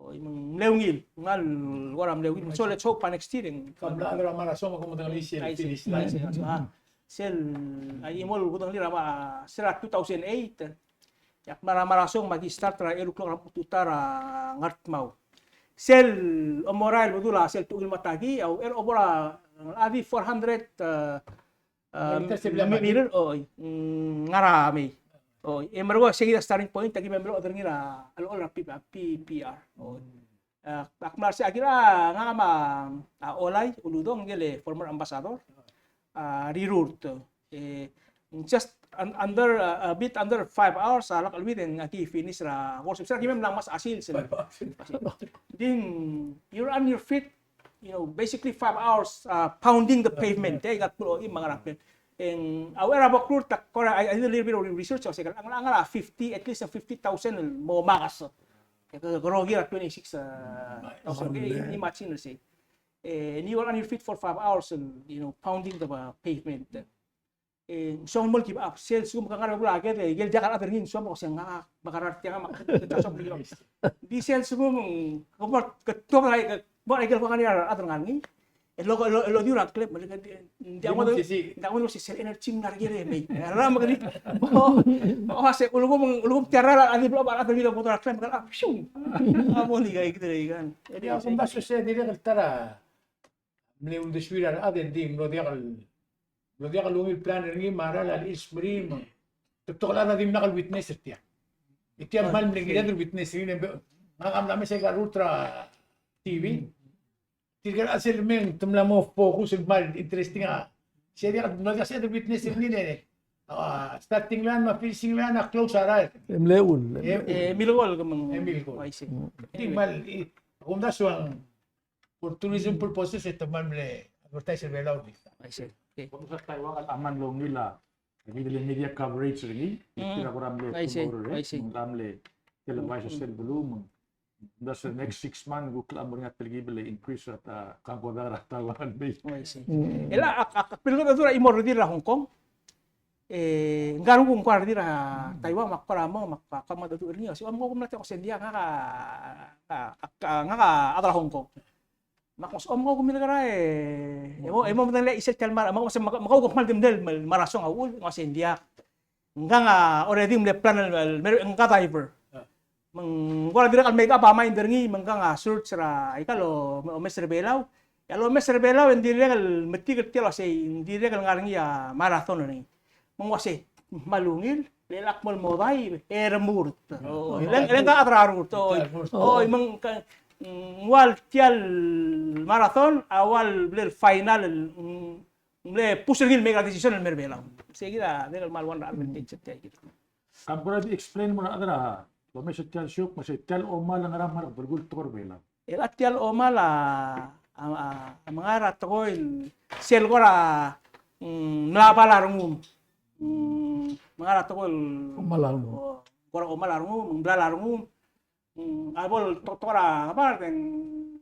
Oi, me ng mle ungil, ng kmal kora mle ungil. So let's hope a next year e ng. Ka mla er a marathon me kom medengelii sel finish line. Aisei, aisei, aisei. A, sel, a, chimo el kudengelii er a, se er a two thousand eight. Ak mla er a marathon me aki start er a eight o'clock er a tutau er a Ngardmau. Sel omorael el bedul a sel tuchul me a taki, a uchei er a obo er a, a di four hundred, a, A, meter, se bla me-, meter, oi, mm, ngar er a mei. Oi, e merekong, sei kid a starting point, aki mei el mlo er ngii er a, a, a P-, a P P R. Oi. A, ak mla er sei, aki er a, ngak me a, a, Olai Uludong, ngike el former ambassador. A, rirurt. E, just un-, under, a, a bit under five hours, a, lak el widen, aki finish er a course. Sel aki mei el mla ngmasech a sils. Five hours. Then, you're on your feet, you know, basically five hours, uh, pounding the pavement, eh, ika kmo, e, me a ngar er a pavement. E ng, a uchei er a bo krurt a kora, I, I did a little bit of research, a se, ng ngar er a fifty, at least a fifty thousand el mo makes. E ke, ke rokir a twenty-six, uh, thousand, okay, imagine, let's say. E, and you are on your feet for five hours and, you know, pounding the, uh, pavement. E, ng soam el mo give up. Sel lsekum ke ngar er a bebul a ked, e, ikel diak a rechad er ngii, ng soam el kmo se ngak a mekerang er tiang me, ke soam el give up. Di sel lsekum, ke mo, ke tuobed er a, ke mo er a ikel kuk ngar er ngii a rechad er ngii. E lo, lo, lo di er a klem, me ng di, ng di a ngodech, ng di a ngodech el se sel energy ng ngar er ker e mei. E, a rechad me ke di, o, o, se, ulekum, ulekum tia el rechad a di blechoel a rechad er ngii el bo er a klem, ke, a, psiu. A mo di ka, ikid er a ikang. E di a kumdasu se dirrek el ta er a mle uldesuir a rechad e ng di mlo diak el, mlo diak el ungil plan er ngii me a rechad a lechil smerir me te betok el chad a dimlak el witness er tiang. E tia kmal mle kired el witness er ngii, ngak a mla mesa aika el rurt er a T V. Tirka el chad sel mei te mla mo focus el kmal interesting a. Se diak, mlo diak sel witness er ngii le, a, starting line me a finishing line a close a rael. E mle ul. E, e milkol ke meng. E milkol. Uaisei. Di kmal, i, kumdasu a For tourism purposes, e te kmal mle advertise er a Belau er ngii. I see. Okay. Kom sa Taiwan a kmal ungil a, a kid el media coverage er ngii, kid a kora mle promoter, e, ng mla mle televise er sel beluu, me ng, the next six months, kuk mla mo er ngii a telkib el increase er a ta, kangkodang er a Taiwan el mei. I see. E le ak, ak, ak pilkot a dul a chimo el redil er a Hong Kong. E, ngka a renguk, ngka a redil er a Taiwan, me ak kora mo, me ak kora mo dedu er ngii, ua se, "Om, kau kom mla tia?" Ua se, "Ng diak, ngak a, a, a, ngak a chad er a Hong Kong." Me ak ua se, "Om, kau kom milekera e, e mo, e mo medengei a chisel tia el mara-," me ak ua se, "Me kau kom kmal di mle el marathon a uchul?" Ua se, "Ng diak. Ngkang a already mle plan el, el, el, ngka diver." Me ng kora dirrek el make up a mind er ngii, me ngkang a search er a, aika el o-, omes er a Belau. E a lomes er a Belau e ng dirrek el metik er tia el ua sei, ng dirrek el ngar er ngii a marathon er ngii. Me ng ua sei, "Kmal ungil, le lak mo el mo dive, e remurt." O, le ng, le ngka a chad er a remurt. O, o, me ng ka, ng ua tia el marathon a ua el mle final el, mm, mle push er ngii el make a decision el mer a Belau. Sei kid a dirrek el kmal ua el advantage er tia kid. Kam kora di explain mo er a chad er a lomes er tia el show, me sei tia el omal a ngera me a belkul tekoi er a Belau. E a tia el omal a, a, a, a mengai er a tekoi el sel kora, mm, mla bal a rengum. Mm, mengai er a tekoi el omal a rengum. O, kora omal a rengum, ng bla a rengum. Mm, a bo el to-, tekoi er a, a bar, then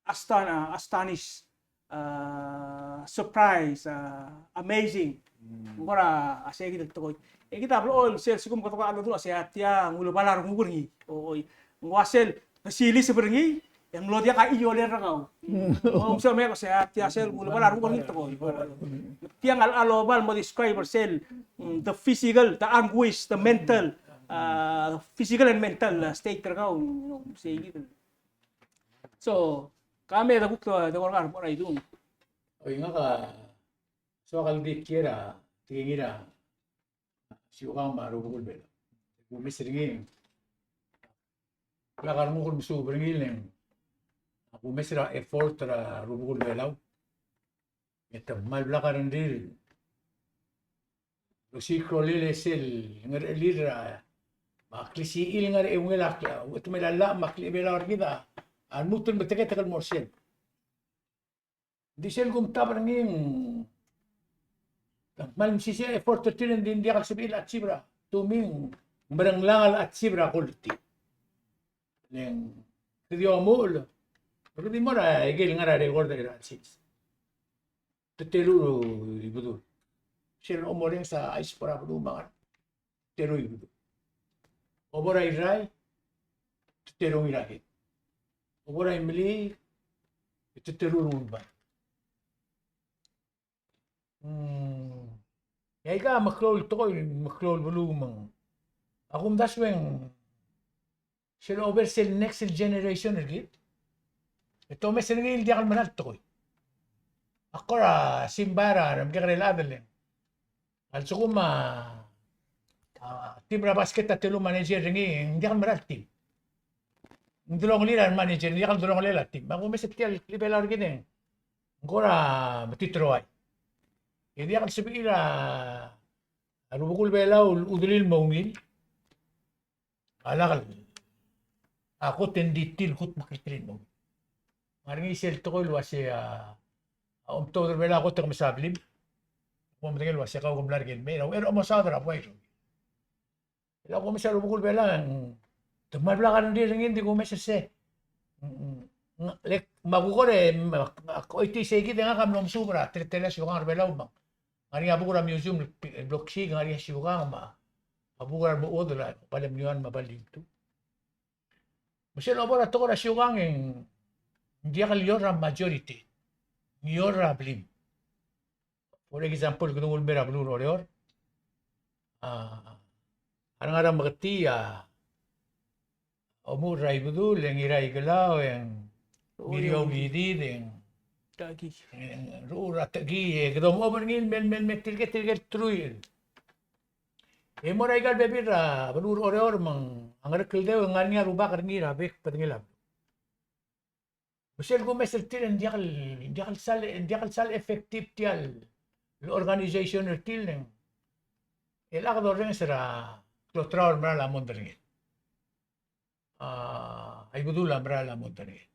aston-, a, astonish, a, surprise, a, amazing. Mm. Ng kora a sei kid el tekoi. E kid a blechoel sel sekum kede kora ledu el ua se a tia ng ulebal a renguk er ngii. O, oi. Ng ua sel, ke siliseb er ngii, e ng mlo diak a iolel er kau. Mm. O, ng sel me ko se a tia sel ng ulebal a renguk er ngii el tekoi. Tiang a, a loba el mo describe er sel, mm, the physical, the anguish, the mental, a, the physical and mental, a, state er kau, mm, sei kid. So, ka me de kuk de, de kora ngar er a idung. Oi, ngak a soak el di kiei er a tekingir a siukang me a rubekul Belau. Kumes er ngii. Blak a renguk el mesuub er ngii le ng kumes er a effort er a rubekul Belau. E te kmal blak a rengrir. Losiik a rolel e sel ngerechelir a, me a klisichil el ngar er a eungel a kla, uchul me a llach me a klebelau er kid a lmuut el meteketek el mo er sel. Ng di sel kumtab er ngii, ng kmal mesisiich a effort er tir, ng di ng diak el sebechir el achieve er a, to me ng merengelang el achieve er a goal er tir. Le ng kede di omuchel, kede di mo er a ikel ngar er a record er a sils. Teteru Ibedul. Sel omorrenges a chais er a beluu me a ngar. Teteru Ibedul. Obo er a Irrai, Teteru Ngirakel. Obo er a Imeliik, Teteru Rengulbai. Mm. E aika a meklou el tekoi, meklou el beluu me ng. Ak omdasu e ng sel over sel next generation er kid, e te omes er ngii el diak el mera el tekoi. Ak kora simbai er a remekekerei el chad el, a lsekum a, a, team er a basket a teru el manager er ngii, ng diak el mera el team. Ng delongelir a manager, ng diak el delongelel a team. Me ak omes er tia el klebelau er kid e ng kora metiteroai. E diak el sebechir a rubekul Belau el chudelii el mo ungil. A lak el, a kot e ng di tir el kutmeklterir el mo. Ng ngar er ngii sel tekoi el ua se a, a omtobed er Belau a kot e ke mesa blim. Bo medengei el ua se kau ke mla er ker el mei, er a uchei er a omesaod er a buai er ngii. E a kumes a rubekul Belau, te kmal blak a rengrir er ngii, ng di kumes er se. Ng, ng, ng, le, me a kuk kora, me a, a, oitii sei kid e ngak a mlo mesuub er a teletelel a siukang er Belau me ng ngar er ngii a buk er a museum el pi-, el blo ksiik, ngar er ngii a siukang me a buk er a remechuodel a Bal Emeliuan me a Bal Limtu. Me sel obo er a tekoi er a siukang e ng diak el ior er a majority, ng ior er a blim. For example, kede nguu el mei er a beluu er Oreor. A, a rengar er a Meketii a omuchel er a Ibedul, e ng Ngiraikelau, e ng Miriou Midid, e ng, e ng Rechur er a Techekii, e kede omuchel er ngii el mei, mei, mei tirke, tirke el truich. E mo er aika el bebil er a beluu er Oreor me ng a Ngerkeldeu e ng ngar er ngii a rubak er ngii er a bek el bedengel a beluu. Me sel kumes er tir e ng diak el, diak el sal, diak el sal effective tia el organization er tir el ng, e chelecha kede orrenges er a Kloterau el merael a mondai er ngii. A, a Ibedul a merael a mondai er ngii.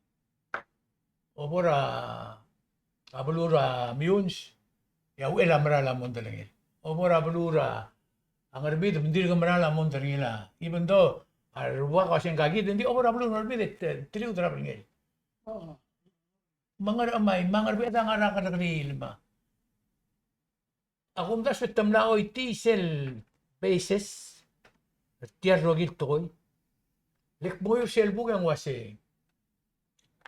Obo er a, a beluu er a Meyuns, e a Uchel a merael a mondai er ngii. Obo er a beluu er a Ngermid, me ng dirk merael a mondai er ngii a. Even though a rubak a uase ng kakid, ng di obo er a beluu er a Ngermid e te, teriut er a belngel. Me a Ngerchemai, me a Ngerbeched a ngar er a kerrekeriil me a A kumdasu e te mla oitii sel basis er tia el rokui el tekoi. Le kmo er sel buk e ng uase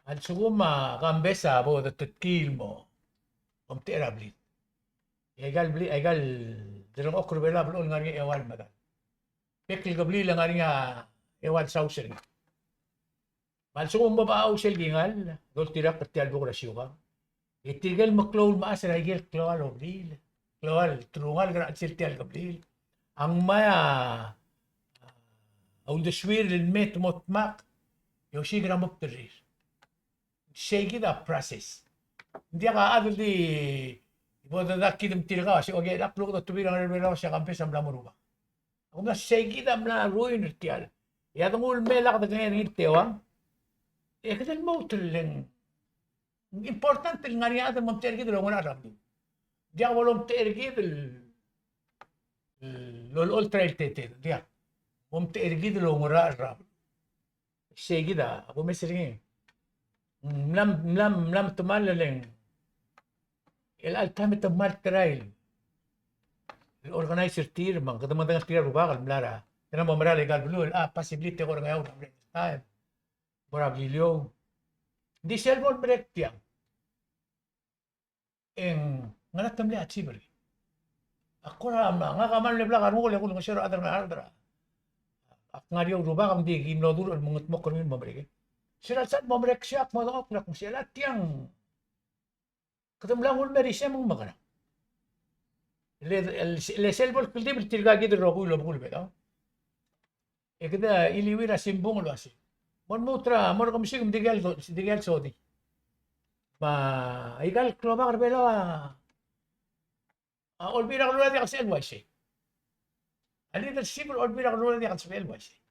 a lsekum a Kambes a bo detetkii el mo omtechei er a blid, e aika el blid, aika el delengchokl er Belau a blechoel ngar er ngii a eua el medal. Bek el kebliil a ngar er ngii a eua el saus er ngii. Me a lsekum bo a ousel kingall, doltirakl er tia el buk er a siukang. E tirke el meklou el mechas er aike el klou el obliil, klou el telungalek er a chelsel tia el kebliil, a ngmai a uldesuir el me te mo dmak e osiik er a mo bderrir. Sei kid a process. Ng diak a chad el di bo dedak kid me tirka, se, okay, ak luk dotebir a ngar er a Belau, se a Kambes a mla mo rubak. Ak mla sei kid a mla ruin er tial. E a dengul me lak dekengei er ngii el teuang. E kede lmuut el leng important el ngar er ngii a chad el mo omtechei er kid el oungerachel er a beluu. Diak bo lomtechei er kid el, el, lolechol er a ilteted. Diak. Omtechei er kid el oungerachel er a beluu. Sei kid a kumes er ngii. Mla, mla, mla metemall el leng. El chelecha el taem e te kmal try el organize er tir, me ng kede medengei er tir a rubak el mla er a, te mla mo merael aika el beluu el, ah, possibly te ko er a Ngeaur er a taem. Bo er a Beliliou. Ng di sel bo el merek tiang. E ng ngera te mle achieve er ngii. Ak kora, ngak a kmal mle blak a renguk el kulengeseu er a chad er a, a kngar er eou el rubak, me ng di ki mlo dulech el mengedmokl er ngii el mo merek. Sel lsal mo merek, sei ak mo dengchokl el kmo sel a tiang. Kede mla nguu el mer isei me ng mekerang. Le, le sel bo el kldibel tirka kid el rokui el obekul Belau. E kede iliuir a simbung el uasei, mo lmuut er a mo er a kemesik me tirke el so-, tirke el sodii. Me aika el klobak er Belau a, a Olbiil er a Kelulau a diak el sebechel el uaisei. A leadership er a Olbiil er a Kelulau a diak el sebechel el uaisei.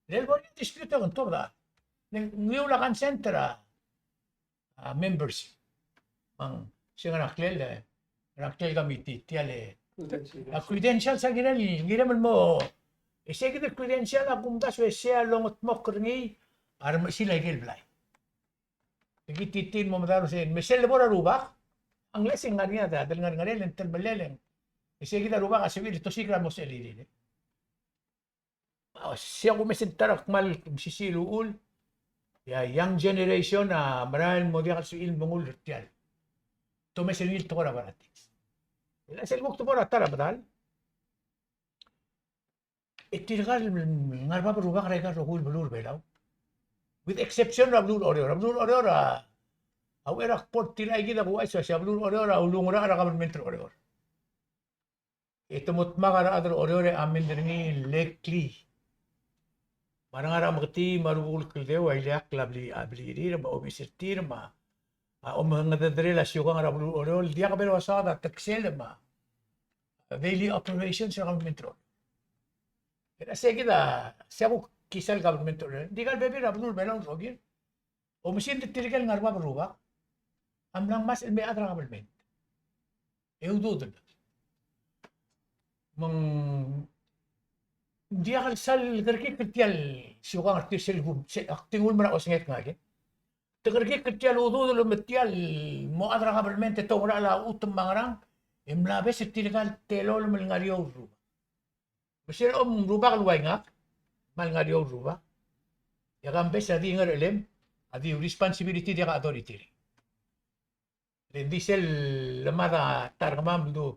Le bo el dispute e ng tuobed a, ng ungil a consent er a a, members. Me ng se ngera ngklel, ngera ngklel committee, tia el, a credentials a kirel, kirem el mo, e sei kid el credential a kumdasu e sei a longedmokl er ngii a remechesil aike el blai. E ki titii el mo medal se, me sel lebo er a rubak, unless e ng ngar er ngii a, a delengerengerel, e ng telemellel, e sei kid a rubak a sebechir el tosiik er a mo sebechir el. A, sei a kumes e ng ta er a kmal mesisiich el uchul, e a young generation a merael el mo diak el sebechir el mengull er tial. Te omes er ngii el tekoi er a politics. E a sel kuk te bo er a ta er a medal, e tirka el ngar er bab el rubak er aika el rokui el beluu er Belau. With exception er a beluu er Oreor. A beluu er Oreor a, a uchei er a kbo er tir aika kid a kuuchais el uasei a beluu er Oreor a ulungerachel er a government er Oreor. E te mo dmak a rechad er Oreor e amend er ngii el likely. Me a rengar er a meketii me a rubekul kldeu a ileakl a bli-, a blirir me a obis er tir me a omengederederel a siukang er a beluu er Oreor el diak bo el ua saod a teksel me a daily operations er a government er Oreor. E a sei kid a, sei a kuk kisa el government er Oreor. Ng di aika el bebil er a beluu er Belau el rokir. Oumesingd er tirke el ngar er bab el rubak a mla ngmasech el me chad er a kabelment e ududel. Me ng diak el sal kerekikl er tial siukang er tir sel kum, se, ak di nguu el mera osengek ngak e. Te kerekikl er tial ududel me tial mo chad er a kabelment e te oungerachel a chutem me a ngerang, e mla obes er tirka el telolem el ngar er eou el rubak. Me sel om rubak el ua ngak, me a lengar er eou el rubak, e a Kambes a di ngerechelem, a di responsibility, diak a authority. Le ng di sel lemad a ta er kemam el du,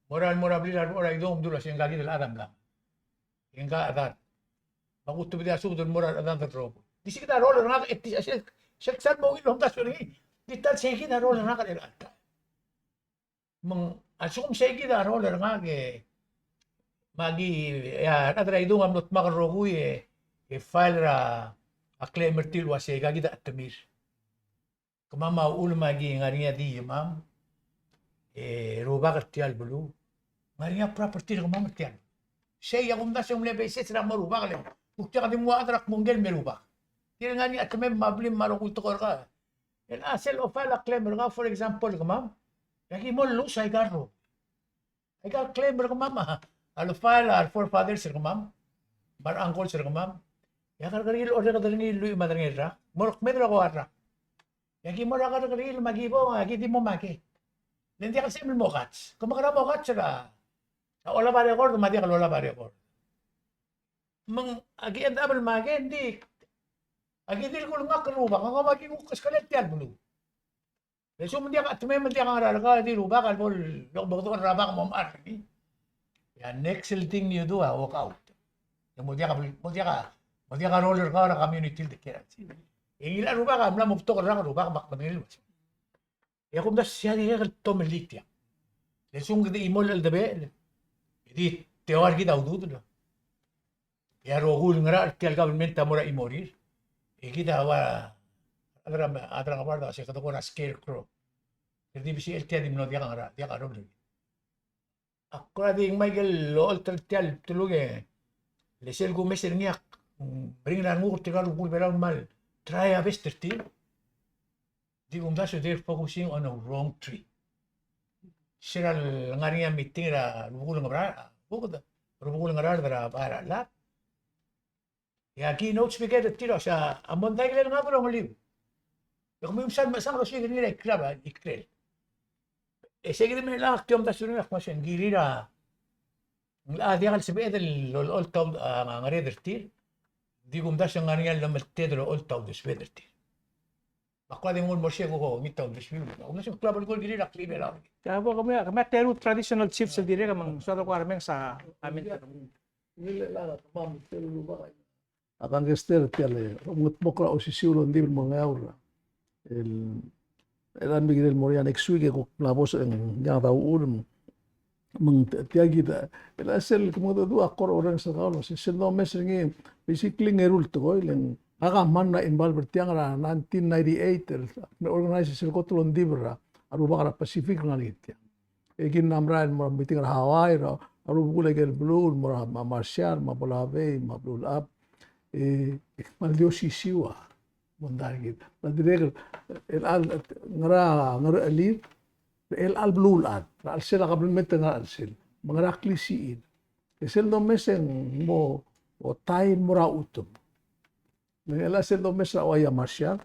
mo er a, mo er a blil a rubak er a Idung, me dula se ngka kid el chad a mla. E ngka a chedad. Me a kutebedii a subed el mo er a rechedad el rokui. Di se kid a role er ngak, e di sel, sel ksal mo ungil el omdasu er ngii. Di ta el sei kid a role er ngak er chelecha el taem. Me ng, a lsekum sei kid a role er ngak e, me aki, e a rechad er a Idung a mlo dmak el rokui e, e file er a, a claim er tir el uasei aika kid a chetemir. Kemam a uchul me aki ngar er ngii a di, kemam, e rubak er tial beluu. Ngar er ngii a property er kemam er tial beluu. Sei a kumdasu e ng mle basis er a mo rubak el, kuk diak di mle ua chad er a kmo ngike el me rubak. Tir ngar er ngii a chetemem me a blim me a rokui el tekoi er kau. E a sel ofile a claim er kau, for example, kemam, e aki mo lose aika el rokui. Aika el claim er kemam a, a lefile a re forefathers er kemam, me a re uncles er kemam. E a kerrekeriil a orreked er ngii el lluich me a derengel rak, mo er a kmeed er a ko el rak. E aki mo er a kerrekeriil me aki bo, aki di mo makei. Le ng diak el sebechem el mo kats. Ke mekerang e mo kats er a, a olab a record me a diak el olab a record. Me ng, aki end up el make, ng di, aki di el kulengakl er a rubak, ng mo aki kuk keskelel tia el beluu. Le lsekum ng diak a, te mei me ng diak a ngerang el kau, di rubak a lebo el, lebo el beketok er a rubak el mo mechar er ngii. E a next thing you do a walk out. E mo diak a, mo diak a, mo diak a role er kau er a community el dekiei. E ngii a rubak a mla mo betok el rak er a rubak me ak medengei el uaisei. E a kumdasu e sei a dirrek el tomellii tiang. Le lsekum kede chimo el cheldebechel, e di teua er kid a ududel. E a rokui el ngerachel er tia el government a mo er a chimorir. E kid a ua, a chad er a, a chad er a ngebard a se kede ko er a scarecrow. Kede di besichel tia di mlo diak a ngerang, diak a role er kid. Ak kora di ngmai aike el olecholt er tia el teluk e le sel kumes er ngii ak, mm, meringel a renguk er tirka el rubekul Belau el kmal try a best er tir. Di kumdasu e they're focusing on a wrong tree. Sera el ngar er ngii a meeting er a rubekul Ngebard, a, rubekul, rubekul Ngerard er a bai er a lab. E a keynote speaker er tir a, se a mondai el ngar er a ongeliu. E kemiu msa, msa el osiik er ngii er a ikrel, ikrel. E sei kid me chelechang ak di omdasu er ngii el kmo se ng kirir a, ng locha diak el sebeched el olecholt a, a ngered er tir. Di kumdasu e ng ngar er ngii a llemelted el olecholt a uldesued er tir. Me ak kora di nguu el mo er sei e kuk ngii a uldesuir. Ak omdasu e ng klou a belkul el kirir a klibel a. Ia, bo, kemiu a, kemiu a teru el traditional chiefs el dirrek me ng soad el kora remenges a, a minter. A Kangkester tia el omengedmokl er a osisiu el ongdibel el mo er a Ngeaur. El, el a mle kirel el mo er a next week e kuk mla bos e ng diak a uchul me ng tia kid a, el a sel kmo ng dua a kora orrenges er kau el uasei, sel domes er ngii, basically ng eru el tekoi, le ngak a mla involve er tiang er a nineteen ninety-eight, el mle organize sel kot el ongdibel er a rubak er a Pacific el ngar er ngii tiang. E kid a mla merael el mo er a meeting er a Hawaii, er a rubekul aike el beluu, el mo er a Marshall, me a Ponape, me a Beluulechab. E, e kmal di osisiu a mondai er kid. Me a dirrek el, el, el, ngera, ngera chelir, el, el beluulechad, er a chelsel a kabelment, ngera chelsel, me ngera klisichir. E sel domes e ng mo, otai el mo er a chutem. Me ng chelecha sel domes er a Hawaii a Marshall,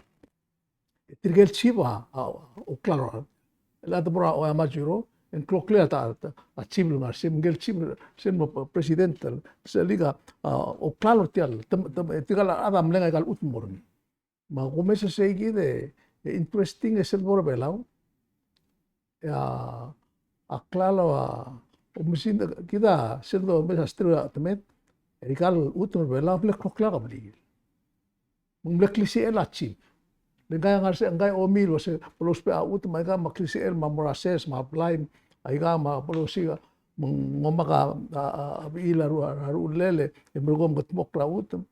e tirke el chief a, a, oklalo er a, el a de bo er a Hawaii a Majuro, e ng kloklel a ta, ta, a chief el ngar er sei, me ngike el chief, sel mo president, sel ika, a, oklalo er tia el, tem, tem, tirka el chad a mle ngai aika el chutem el mo er ngii. Me a kumes er sei kid e, e interesting e sel bo er a Belau. E a, a klalo a, oumesingd, kid a sel domes a stereo a temed, e aika el chutem er a Belau a mle kloklel a kebliil. Me ng mle klisichel a chief. Le ngkai a ngar er sei, ngkai a omil, uase, bo lousbech a chutem, me aika me a klisichel, me a mo er a ses, me a blai, aika me a bo losiik, me ng omak a, a, a, a bechil a ru, a ruchellel, e merekong e mengedmokl er a chutem.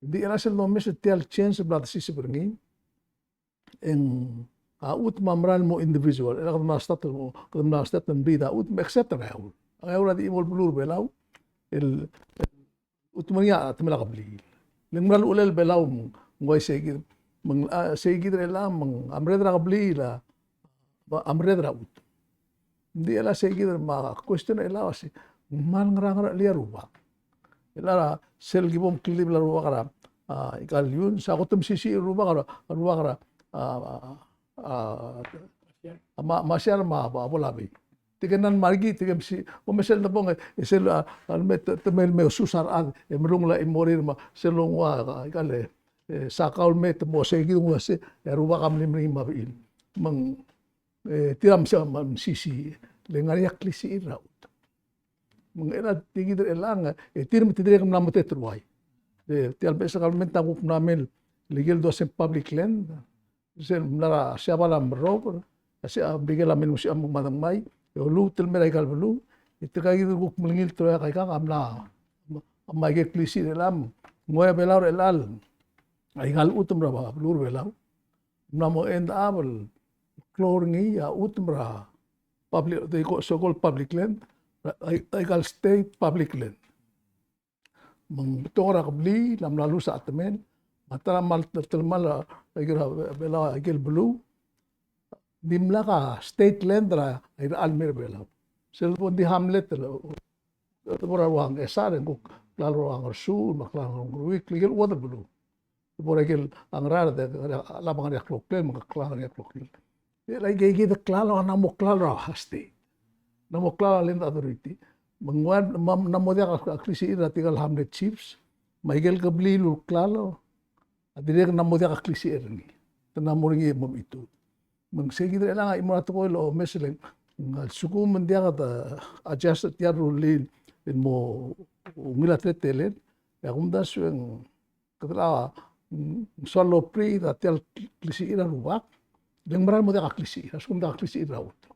Ng di chelecha sel domes e tia el change el bla desiseb er ngii. E ng a chutem a mera el mo individual. E kede mla start el mo, kede mla start el breed a chutem, except a Ngeaur. A Ngeaur a di chimo el beluu er a Belau el, el chutem er ngii a temel a kebliil. Le ng mera el uchelel a Belau me ng uaisei kid. Me ng, a, sei kid er chelechang me ng a merreder er a kebliil a, a merreder er a chutem. Ng di chelecha sei kid me a question er chelechang a uase, ng kmal ngerang er a chelir a rubak. Chelecha sel ki bo mkldibel a rubak er a, a, aika el iun, se a kot el mesisiich el rubak er a, rubak er a, a, a, a, a, ma, Marshall me a, a, Ponape. Tirke el mla er ngii, tirke el msi, bo me sel debong, e sel, a, a, me te, te mei el me osus a rechad, e merungel a chimorir me sel longua, a, aika el, e, sakau el me te mo sei kid ng uase, e a rubak a mle meringel me a bechil. Me ng, e, tir a msa, me a mesisiich, le ngar er ngii a klisichir er a chutem. Me ng chelecha tia kid er chelechang, e tir me te dirrek el mla mo teteruai. E tia el beches el government a kuk mla mei el, le ikel dua se ng public land, sel mla er a Siabal a merrob, a se a Merikel a mei el mo sicham me ng mad ngmai, e oluut el mei er aika el beluu, e tirka kid el kuk mle ngii el teruai a kaikang a mla, a mla ikel klisichir er chelechang, ng ua Belau er chelechang, aika el chutem er a beluu er a Belau. Ng mla mo end up el klou er ngii a chutem er a public, the so-called public land, a, a, aika el state public land. Me ng betok er a kebliil a mla lose a chetemel, me a ta er a kmal telemall a, aike er a Belau, aike el beluu, dimlak a state land er a, a irechar el mei er a Belau. Sel bo ng di hamlet el, bo er a Ruangchesar, e ng kuk klalo er a Ngersuul, me a klalo er a Ngeruikl, ikel chuodel beluu. Bo er a ikel a Ngaraard, e, a lab a ngar er ngii a kloklel, me a klalo a ngar er ngii a kloklel. E le aike kid el klalo a mla mo klalo er a state. Ng mla mo klalo a land authority. Me ng ua, me ng mla mo diak a klisichir er tirke el hamlet chiefs. Me aike el kebliil el klalo a dirrek el mla mo diak a klisichir er ngii. Te mla mo er ngii e mo mechitechut. Me ng sei kid er chelechang a chimo er a tekoi el omes el ng, a lsekum ng diak de adjust er tia el rullii el mo ungil a teletelel, e a kumdasu e ng kede locha, mm, soal el operate er tia el klisichir a rubak, le ng mera el mo diak a klisichir, a lsekum ng diak a klisichir er a chutem.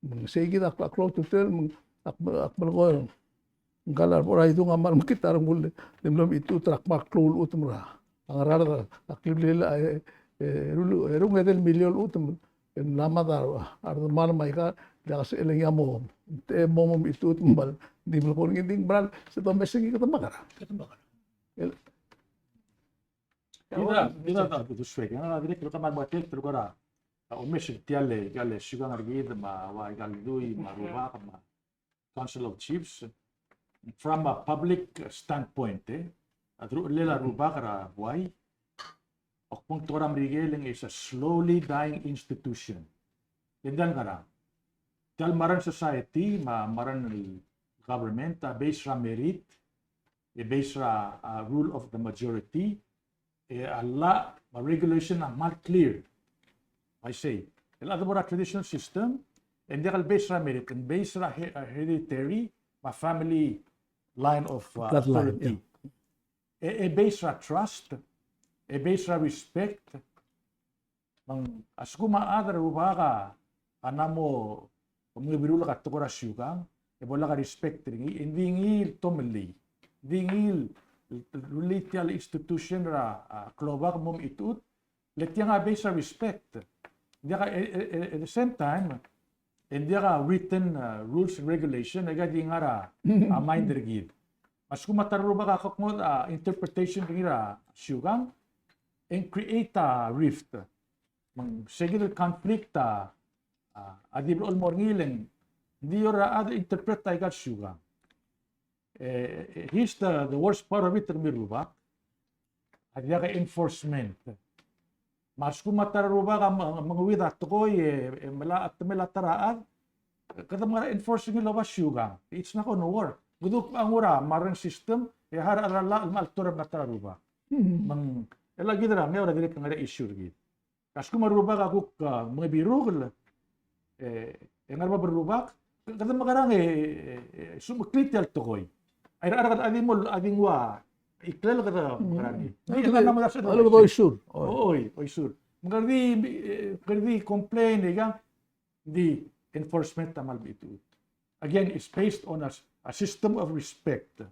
Me ng sei kid a klou a ultutelel, me ng ak, ak melekoi, ngkal a rebo er a idung a kmal mekngit a rengul el mlo mechitechut er a kmal klou el chutem er a Ngaraard, a kleblil a, e, e, eru, eru ng edei el miliol el chutem el mla mad a, a redemam me aika, le ak sel ngii a mo, e mo, mo mechitechut me ng di melekoi er ngii, ng di ng mera el se domes er ngii, kede mekerang. Kede mekerang. El, kid a, kid a, kede suek, a, dirrek el kmal mo tel, te kora, a, omes er tia el, tia el siukang er kid, me a, ua, aika el dui, me a rubak, me a Council of Chiefs, from a public standpoint, e, a deruchellel a rubak er a buai, a kmo ng tekoi er a Merikel e ng is a slowly dying institution. E ng diak el ngerang. Tia el modern society, me a modern government, a based er a merit, e based er a, a, rule of the majority, e a law me a regulation a kmal clear. Uaisei. El chad er a traditional system, e ng diak el based er a merit, ng based er a he-, a hereditary, me a family line of, uh, bloodline, authority. Yeah. E, e based er a trust, e based er a respect, me ng a lsekum a chad er a rubak a mla mo mengebiruul a tekoi er a siukang, e bo lak a respect er ngii, e ng di ngii el tomellii, ng di ngii el, el, el rullii tia el institution er a, a, klobak el mo mechitechut, le tiang a based er a respect. Ng diak a, e, e, e, at the same time, e ng diak a written, uh, rules and regulation, e ng di ngar er a, a, mind er kid. Me a lsekum a ta er a rubak a kuk ngodech a interpretation er ngii er a siukang, e ng create a rift. Me ng sei kid el conflict a, a, a di blechoel mo er ngii el ng di ua a chad el interpret aika el siukang. E, e, here's the, the worst part of it, er kemiu el rubak. A diak a enforcement. Me a lsekum a ta er a rubak a me-, mengeuid a tekoi, e, e melai a temel a ta er a chad, kede mla enforce er ngii el oba siukang. It's not gonna work. Kede kuk nguu er a modern system, e harau er a llach el mla oltor a ta er a rubak. Me ng, e le kid er a ngeaur a dirrek el ngar er a issue er kid. A lsekum a rubak a kuk, a, mengebirukel, e, e ngar er a bab el rubak, kede mekerang e, e, e, smecheklii tia el tekoi. Ai, a, a, a di mo, a di nguu a ikrel, kede mekerang e. Mm. Ai, kede, kede mo, a lebo oisur. Oi. Oi, oisur. Me kede di, e, kede di complain, e, ikang, di enforcement a kmal mechitechut. Again, it's based on a, a system of respect.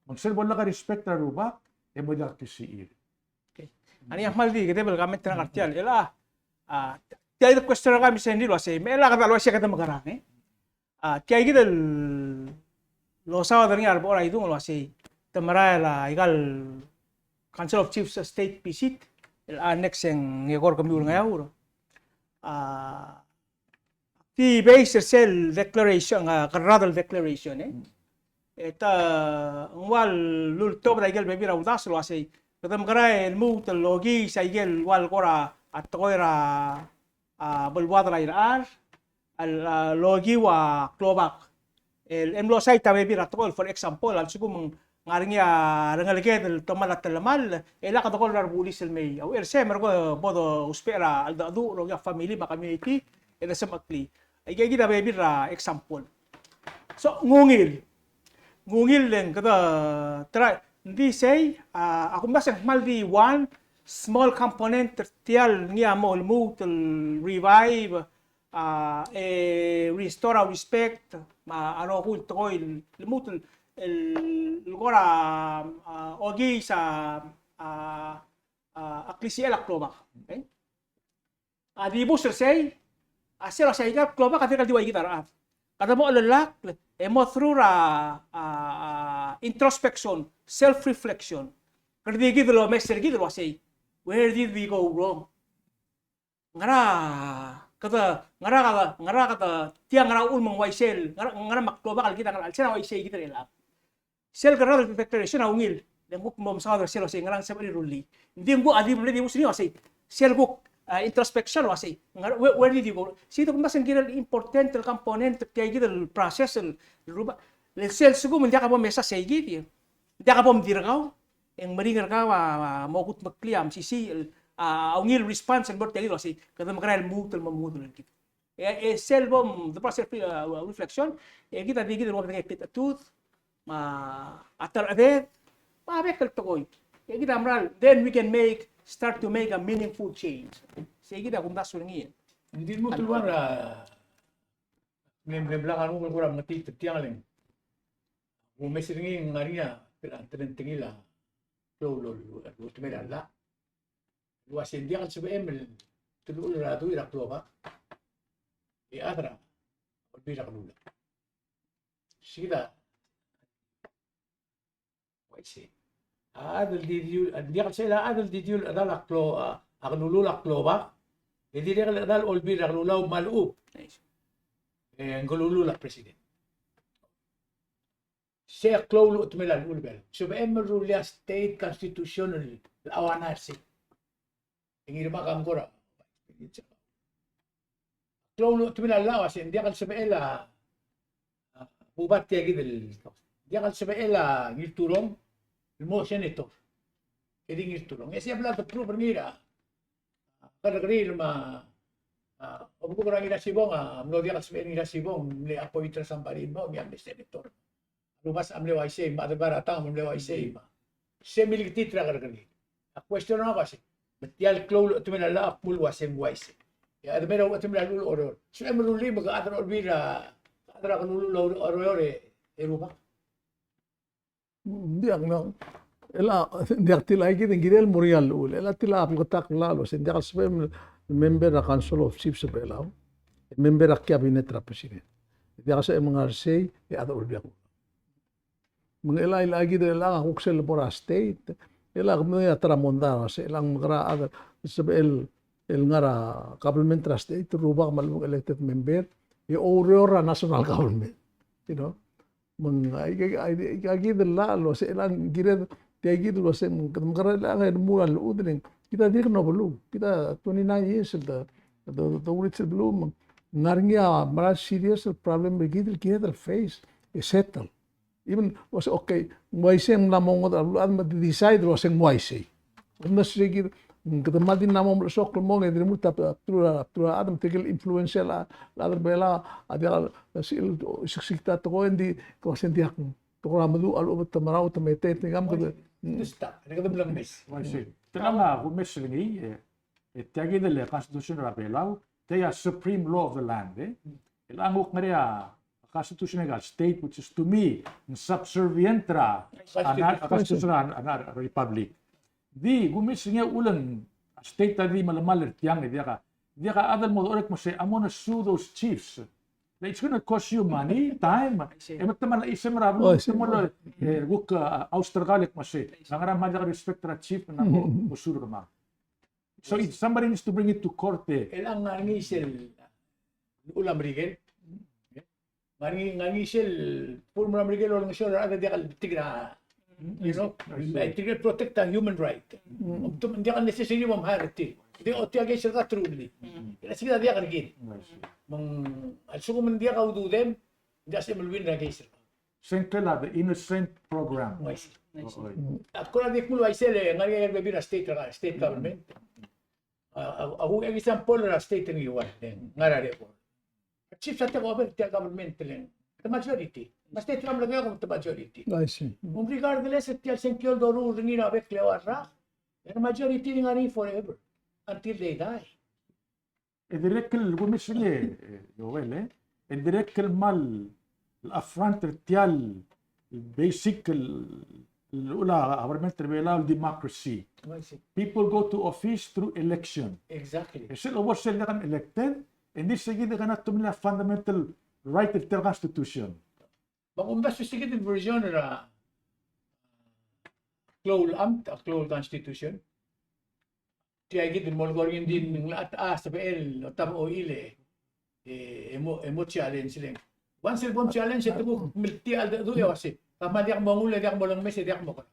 Me ng sel bo lak a respect er a rubak, e mo diak a klisichir. Okay. Ng di ak kmal di, kede bo el comment er ngak er tia el, a, tia el question er kemiu sel di el uasei, me chelecha kede uaisei kede mekerang, e. A, tia kid el losaod er ngii a rebo er a idung el uasei, te merael a, aika el Council of Chiefs state visit, el annex e ng eko er kemiu el ngeaur. A, di base er sel declaration, a, Colorado declaration, e. E te, ng ua lultobed aike el bebil er a uldasu el uasei, kede mekera el lmuut el okiis aike el ua el kora tekoi er a, a, beluad er a irechar, el, a, lokiu a klobak. El, e mlo cite a bebil er a tekoi, for example, a lsekum ng ngar er ngii a rengeleked el tomall a telemall, e lak dekol er a rebulis el mei. A uchei er sei me a rekuk bo dousbech er a cheldecheduch el okiu a family me a community, e de semecheklii. Aike kid a bebil er a example. So, ng ungil. Ng ungil e ng kede try, ng di sei, a, a kumdasu e ng kmal di one small component er tia el ngii a mo lmuut el revive, a, e restore a respect, me a rokui el tekoi el lmuut el, el kora, a, okiis a, a, a klisichel a klobak. Okay? A dibus er sei, a sel uasei aika el klobak a dirrek el di ua kid a rechad. Kede mo chelellakl, e mo through a, a, a, introspection, self-reflection. Kede di kid el omes er kid el uasei, where did we go wrong? Ngera kede, ngera kede, ngera kede, tia ngera uchul me ng uaisei el, ngera, ngera me a klobak el kid a ngera, sel uaisei kid er chelechang. Sel Colorado declaration a ungil, le ng kuk mo mesaod er sel uasei ngera ng sebechir el rullii. Ng di ng kuk a di mle dibus er ngii el uasei, sel kuk a, introspection el uasei, ngar, where, where did you go? Sei kid a kumdasu el kirel important el component er tia kid el process el rubak. Le sel lsekum ng diak bo mesa sei kid, ng diak bo mdirkau, e ng meringel er kau a, a, mo kudmeklii a mesisiich el, a, a ungil response el mo er tia kid el uasei, kede mekerang el lmuut el mo lmuut el kid. E, e sel bom, the process of, uh, reflection, e kid a di kid el mo bedengei a klitechetud, me a, a ta er a chedad, me a bek el tekoi. E kid a mera el, then we can make, start to make a meaningful change. Sei kid a kumdasu er ngii. Ng di lmuut el uang er a, mle, mle blak a renguk el kora mengetiit er tiang el ng. Kumes er ngii e ng ngar er ngii a, a telengtengil a, klou el, el, el, ultimate a llach. El uasei ng diak el sebechem el teluchel er a dui er a klobak e chad er a Olbiil er a Kelulau. Sei kid a uaisei. A chad el di dilu, ng diak el sebechel a chad el di dilu el chedal a klo, a, a kelulul a klobak, e dirrek el chedal a Olbiil er a Kelulau me a lechub e ng kelulul a president. Sei a klou el uchetemel a llechul a Belau. Sebechem el rullii a state constitution el auanai er sei. E ngii me a kangkor a klou el uchetemel a llach a uasei ng diak el sebechel a, a, bubat tia kid el, diak el sebechel a Ngirturong el mo senator. E di Ngirturong. E sei a bla de prove er ngii er a kerrekeriil me a, a, obekuk er a Ngirasibong a mlo diak el sebechel Ngirasibong, mle appoint er a somebody el mo, ngii a mle senator. Rubasech a mle uaisei, me a Adelbai er a Tang a mle uaisei, me a. Sei a mileketiit er a kerrekeriil. A question er ngak a uasei, me tia el klou el uchetemel a llach a kmo uasei ng uaisei. E a chedemam er a uchetemel a llechul a Oreor. Sebechem el rullii me ke chad er a Olbiil er a, chad er a kelulul a Oreor e, e rubak. Ng diak, ng diak, el a, ng diak tilecha kid, ng kirel mo er ngii a llechul. El a tilecha a bleketakl el uasei, ng diak el sebechem el member er a Council of Chiefs er a Belau, member er a cabinet er a president. Ng diak el sebechem el ngar er sei, e chad er a Olbiil. Me ng chelecha, chelecha kid el a kuk sel bo er a state, chelecha kede medengei a ta er a mondai el uasei, chelechang me kora chad el sebechel el ngar er a government er a state, rubak me a lechub e ng elected member, e oureor er a national government. You know? Me ng, aika, aika, aika kid el llach el uasei, chelechang kired, tia kid el uasei, kede mekerang el ngar er a llechul e ng, kid a dirk nobeluu, kid a twenty-nine years el de, de, de, de uriul el beluu, me ng ngar er ngii a mera el serious el problem er kid el kired el face, e settle. Even, uasei, okay, ng uaisei e ng mla mo ngodech a beluulechad me de decide el uasei ng uaisei. Ng mla sei kid, kede mal di mla mo melechesokl el mong e di lmuut a bdelul a, bdelul a chad me tirke el influential a, a chad er a Belau a diak el, sel, seksikid a tekoi e ng di, kede uasei ng diak, te kora meduch a lechub e te merael, te meteet, te ngam, kede. Uaisei. Te stop, e kede mla mes. Uaisei. Te ngak a kumes er ngii, e, e tia kid el constitution er a Belau, tia a supreme law of the land, e. Chelechang kuk ngar er ngii a constitution er a state, which is to me, ng subservient er a, a, a constitution er a, a, a republic. Di, kumes er ngii a uchul e ng a state a di melemall er tiang, e diak a, diak a chad el mo dechor el kmo sei, I'm gonna sue those chiefs. Like, it's gonna cost you money, time. E me te mla chisem er a beluu, te mo, e, kuk, a, ouster er kau el kmo sei, ng ngar er ngii a mla diak el respect er a chief, ng mo, mo sue er kemam. So it, somebody needs to bring it to court, e. Chelechang ngar er ngii sel llechul a Merikel. Ngar er ngii, ngar er ngii sel form er a Merikel el olengeseu er a rechad el diak el betik er a, you know, tirke el protect a human right. Ng diak el necessary me mhire er tir. Di ochotii a case er kau te rullii. Chelechang sei kid a diak er kid. Me ng, a lsekum ng diak a ududem, ng diak sebechem el win er a case er kau. Sengkla the innocent program. Uaisei. Uaisei. Ak kora di kmo uaisei le ngar er ngii a bebil er a state, state government. A, a, a, example er a state er ngii a ua, e, ngar er a record. A chief a tia el government, tia el government le ng, te majority. Me a state er a Melekeok te majority. Uaisei. Me ng regardless er tia el sengkio el doruul er ngii er a bek el eua el rak, e te majority er ngii a ngar er ngii forever. Until they die. E dirrek el kumes er ngii, e, Joel, e. E dirrek el kmal affront er tia el basic el, el llechul a government er a Belau el democracy. Uaisei. People go to office through election. Exactly. E sel bo er sel diak el elected, e ng di sei kid a kena tumel a fundamental right er tia el constitution. Me a kumdasu sei kid el version er a klou el amt, a klou el constitution. Tia kid el mo lekor ngii, ng di ng locha sebechel el otab a ochil e, e mo, e mo challenge le ng. Once el bom challenge e te kuk meltial a cheldecheduch e uasei, ka kmal diak mongull e diak molengmes e diak mokera.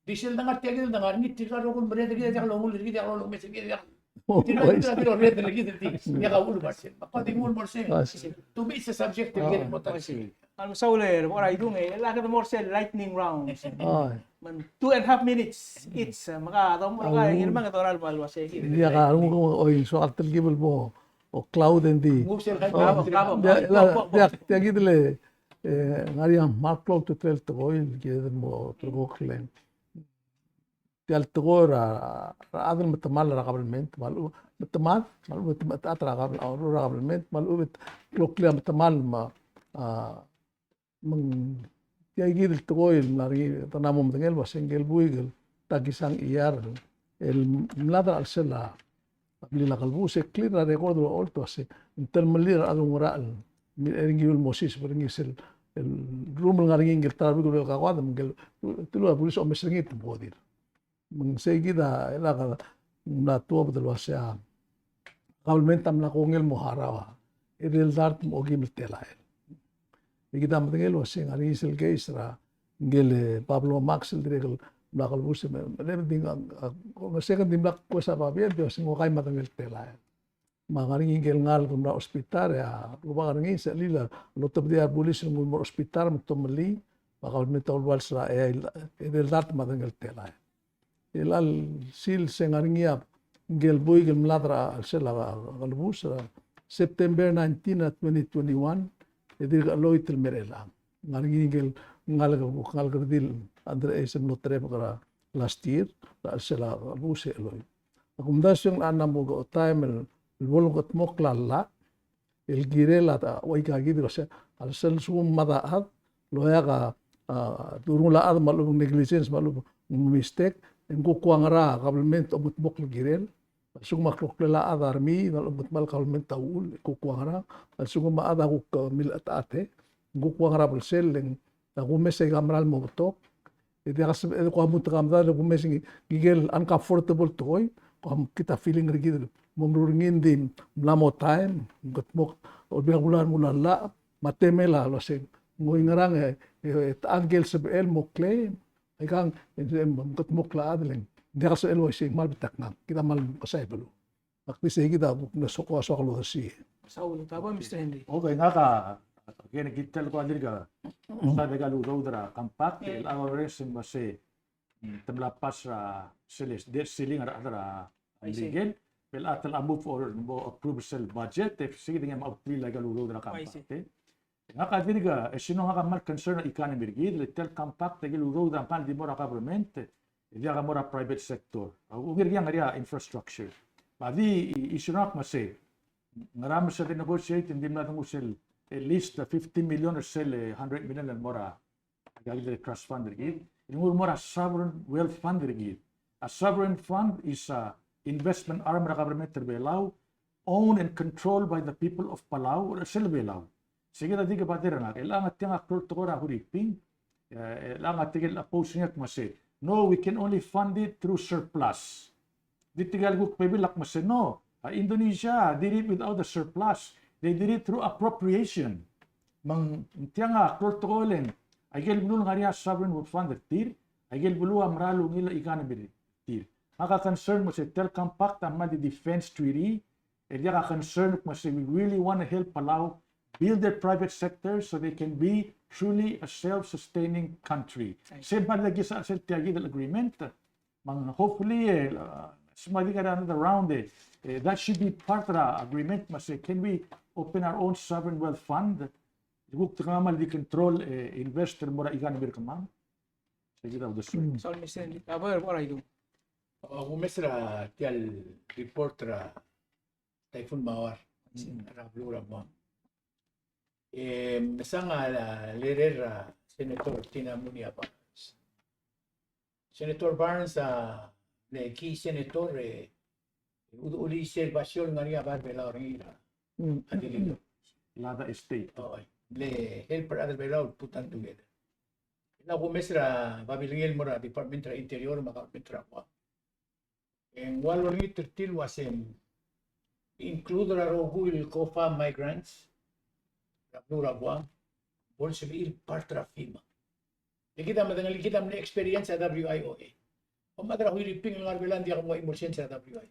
Di sel dengar tia kid el dengar ngii, tirka el rokui el merreder er kid a diak longull er kid, diak lolengmes er kid, diak. Oh, tirka, tirka, tirka, red, red, red, red. Ia ka ulu mo er sel. Me ak di nguu el mo er sel. Ah, I see. To me it's a subject, ah, red, mo er sel. Kmal mesaul er a Idung e, el kede mo er sel lightning round. Ah. Me ng two and a half minutes each, me ka, dom, ka, oh, ngii me a kede oral mo el uase. Ia ka, oi, soak el telkib el mo, o cloud and the. Nguu sel, oh, kabo, kabo, ia, kabo, ia, kabo. Ia kid el, e, ngar er ngii a kmal klou a ultutelel el tekoi el kid el mo ulterekokl el tia el tekoi er a, er a chad el metemall er a kabelment, me a lechub, metemall, me a lechub e te, te, er a kabel-, er a kabelment, me a lechub e te, kloklii a metemall me a, a, me ng tia kid el tekoi el mla er ngii, te mla mo medengei el uase ngike el buik el Takisang Iyar el mlad er a chelsel a blil a kelebus e clear a record el uaisei, ng telemellii er a rechad el oungerachel. Me er ngii el mo siseb er ngii sel, el room el ngar er ngii ngike el ta er a buik el bla kakoad, me ngike el, te dilu a bulis a omes er ngii e te mo kodir. Me ng sei kid a, e lak a, ng mla tuobed el uase a kabelment a mla kongei el mo harau a edei el dart me a okeim el telael. E kid a medengei el uase ng ngar er ngii sel case er a ngike el Pablo Max el dirrek el mla kelebus e me, me, me di ngar, a, me sei kid a dimlak kues a babier, di uase ng okai me a dengel telael. Me a ngar er ngii ngike el ngalek el mla hospital, e a rubak er ngii, sel chelil a lotebedii a rebulis el nguu el mo er a hospital me te omellii, me a kabelment a uluals er a, e, edei el dart me a dengel telael. E chelecha el sils e ng ngar er ngii a ngike el buik el mlad er a chelsel a kelebus er a September nineteen er a twenty twenty-one, e dirk cheloit el mei er chelechang. Ng ngar er ngii ngike el ngalek, ngalek el redil underage el mlo terebek er a last year er a chelsel a kelebus e cheloit. A kumdasu e ng locha mo ko taem el bo lengedmokl a llach el kirel a, a, ua ika kid el uase a lsel lsekum a mad a chad el oeak a, a, durungel a chad me a lechub e ng negligence me a lechub e ng mistake, e ng kuk ua ngera a kabelment a omengedmokl el kirel. A lsekum a kloklel a chad a remii me a lechub e ng kmal kabelment a uchul, e kuk ua ngera. A lsekum a chad a kuk, e, milechetechat e ng kuk ua ngera a belsel, e ng, a kumes a ika mera el mo betok. E diak a sebeched el kuk a mo tekoi a medad el kumes ngike el uncomfortable tekoi, kuk a mo kid a feeling er kid el mo meruul er ngii, ng di mla mo taem, ng kuk mo, Olbiil er a Kelulau a mo llach, me a temel a uase ng oingerang e, e, e te chad ngike el sebechel el mo claim, aikang, e, e, ng kuk mo klou a chad el ng diak el sebechel el uaisei, ng kmal betok ngang, kid a kmal kesai beluu. Ak di sei kid a kuk mle soak a soak el odersii. Saul, ka bo, Mister Henry. Okay, ngak a, again, kid el kuk a dirk a, sa de ka el udoud er a compact, el a orrenges el uase, mm, te mla pass er a sel debt ceiling er a, er a, I see, Merikel, me a chad a move forward mo approve sel budget, e sei kid a ngii a outline er a ka el udoud er a compact, e. Ngak a dirk, e sel ngak a kmal concern er a economy er kid, le tia el compact, tia el udoud a kmal di mo er a government, e diak a mo er a private sector. A ungil er ngii a ngar er ngii a infrastructure. Me a di, i, i sel ngak me sei, ngera me se de negotiate, e ng di mla de nguu sel, at least, e, fifty million er sel, e, hundred million el mo er a, a, a trust fund er kid. El nguu el mo er a sovereign wealth fund er kid. A sovereign fund is a investment arm er a government er a Belau, owned and controlled by the people of Palau, er a chelsel a Belau. Sei kid a di ke bother er ngak, e chelechang e tiang a klou el tekoi er a Huriping, e, e chelechang e tirke el oppose er ngii a kmo sei, no, we can only fund it through surplus. Di tirke el kuk bebil a kmo sei, no, a, Indonesia did it without a surplus. They did it through appropriation. Me ng tiang a klou el tekoi el, aike el beluu el ngar er ngii a sovereign wealth fund er tir, aike el beluu a mera el ungil a economy er tir. Ngak a concern me sei tia el compact a kmal di defense treaty, e diak a concern me sei we really want to help Palau build their private sector so they can be truly a self-sustaining country. Right. Sel kmal di kisa sel tia kid el agreement, me ng hopefully, e, uh, se me a di ngar er ngii a another round, e, e, that should be part er a agreement, me sei can we open our own sovereign wealth fund, e kuk te kmal di control, e, invest el mo er a economy er kemam. Sei kid a uldesuek. Mm. Saul, Mister Henry. A bo, bo er a Idung. A kumes er a tia el report er a Typhoon Mawar, mm, er a beluu er a Guam. E mesang a letter er a Senator Tina Munia Barnes. Senator Barnes a mle key senator e udechulii sel basio el ngar er ngii a bai er a Belau er ngii er a, mm, Adelillo. Lada Estate. Oi, mle help er a rechad er a Belau el put on together. El a kumes er a babilngel el mo er a Department er a Interior me a Government er a Guam. E ng ua lolengit er tir el uasei, include er a rokui el COFA migrants er a beluu er a Guam, bo lsebechir el part er a FEMA. E kid a medengelii, kid a mle experience er a W I O A. Kom chad er a Huiriping el ngar er a Belau, ng diak kom ua chimo el sens er a W I O A.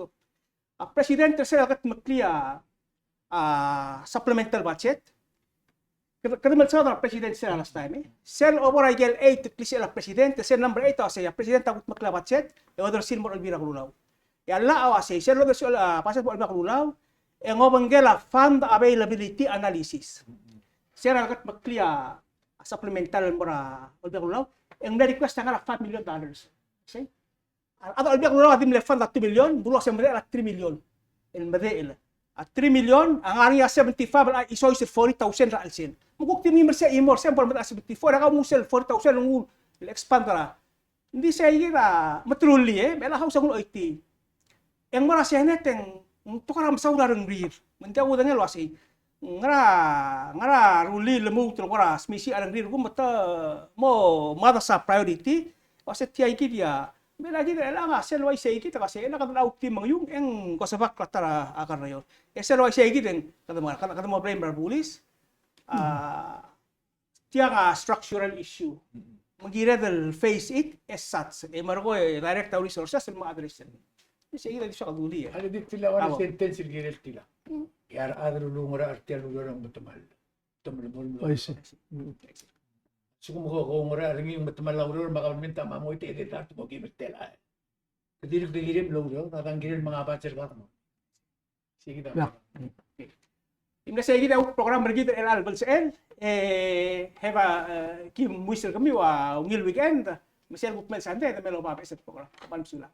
udoud. A president er sel kutmeklii a, a supplemental budget. Kede, kede mle soad er a president er sel last time, e. Sel obo er a ikel eight el klisichel a president, sel number eight a uasei, a president a kutmeklii a budget, e odersii el mo er a Olbiil er a Kelulau. E a llach a uasei, sel odersii a budget el mo er a Olbiil er a Kelulau, e ng obengkel a fund availability analysis. Sel kutmeklii a supplemental el mo er a Olbiil er a Kelulau, e ng mle request a ngar er a five million dollars. Sei? A rechad er a Olbiil er a Kelulau a di mle fund a two million, meruul a se medechel a three million. El medechel. A three million, a ngar er ngii a seventy-five el chisois el forty thousand er a chelsel. Me kuk di ngii mersei a chimo er sei me bo lemedechel a seventy-four, e kau nguu sel forty thousand el nguu el expand er a. Ng di sei kid a meterullii, e, me a House a nguu el choitii. E ng mo er a Senate e ng tekoi er a mesaul a rengrir. Me ng diak kudengei el uasei. ngera, ngera rullii el lmuut el kora smisichii a rengrir el kmo te mo mad as a priority, ua se tia kid a, me a kid e chelechang a sel uaisei kid, e ua se e le kede outi mengiung e ng kosebakl a ta er a kerreor. E sel uaisei kid e ng kede mo, kede, kede mo blame er a bulis. A, tiang a structural issue. Me kired el face it as such. E merekong e direct a resources el mo address er ngii. Sei kid a di soak el dulii. A le di tila ua sentence el kirel tila. E a rechad el ulungerachel er tia el ureor a ng metemall. Metemall. I see. Sekum ko, ko ngerachel er ngii e ng metemall a ureor me a government a mo choitii e te dart mo kimer telael. Ke dirk kirem el oureor, a dang kirel menga budget er a government. Sei kid a. Ia. Ng mle sei kid a program er kid er chelecha el belsechel, e, Heba, e, ki mui er kemiu a ungil weekend, me sel kuk mei el Sunday, e de mei el oba beches el program. Kom kmal mesulang.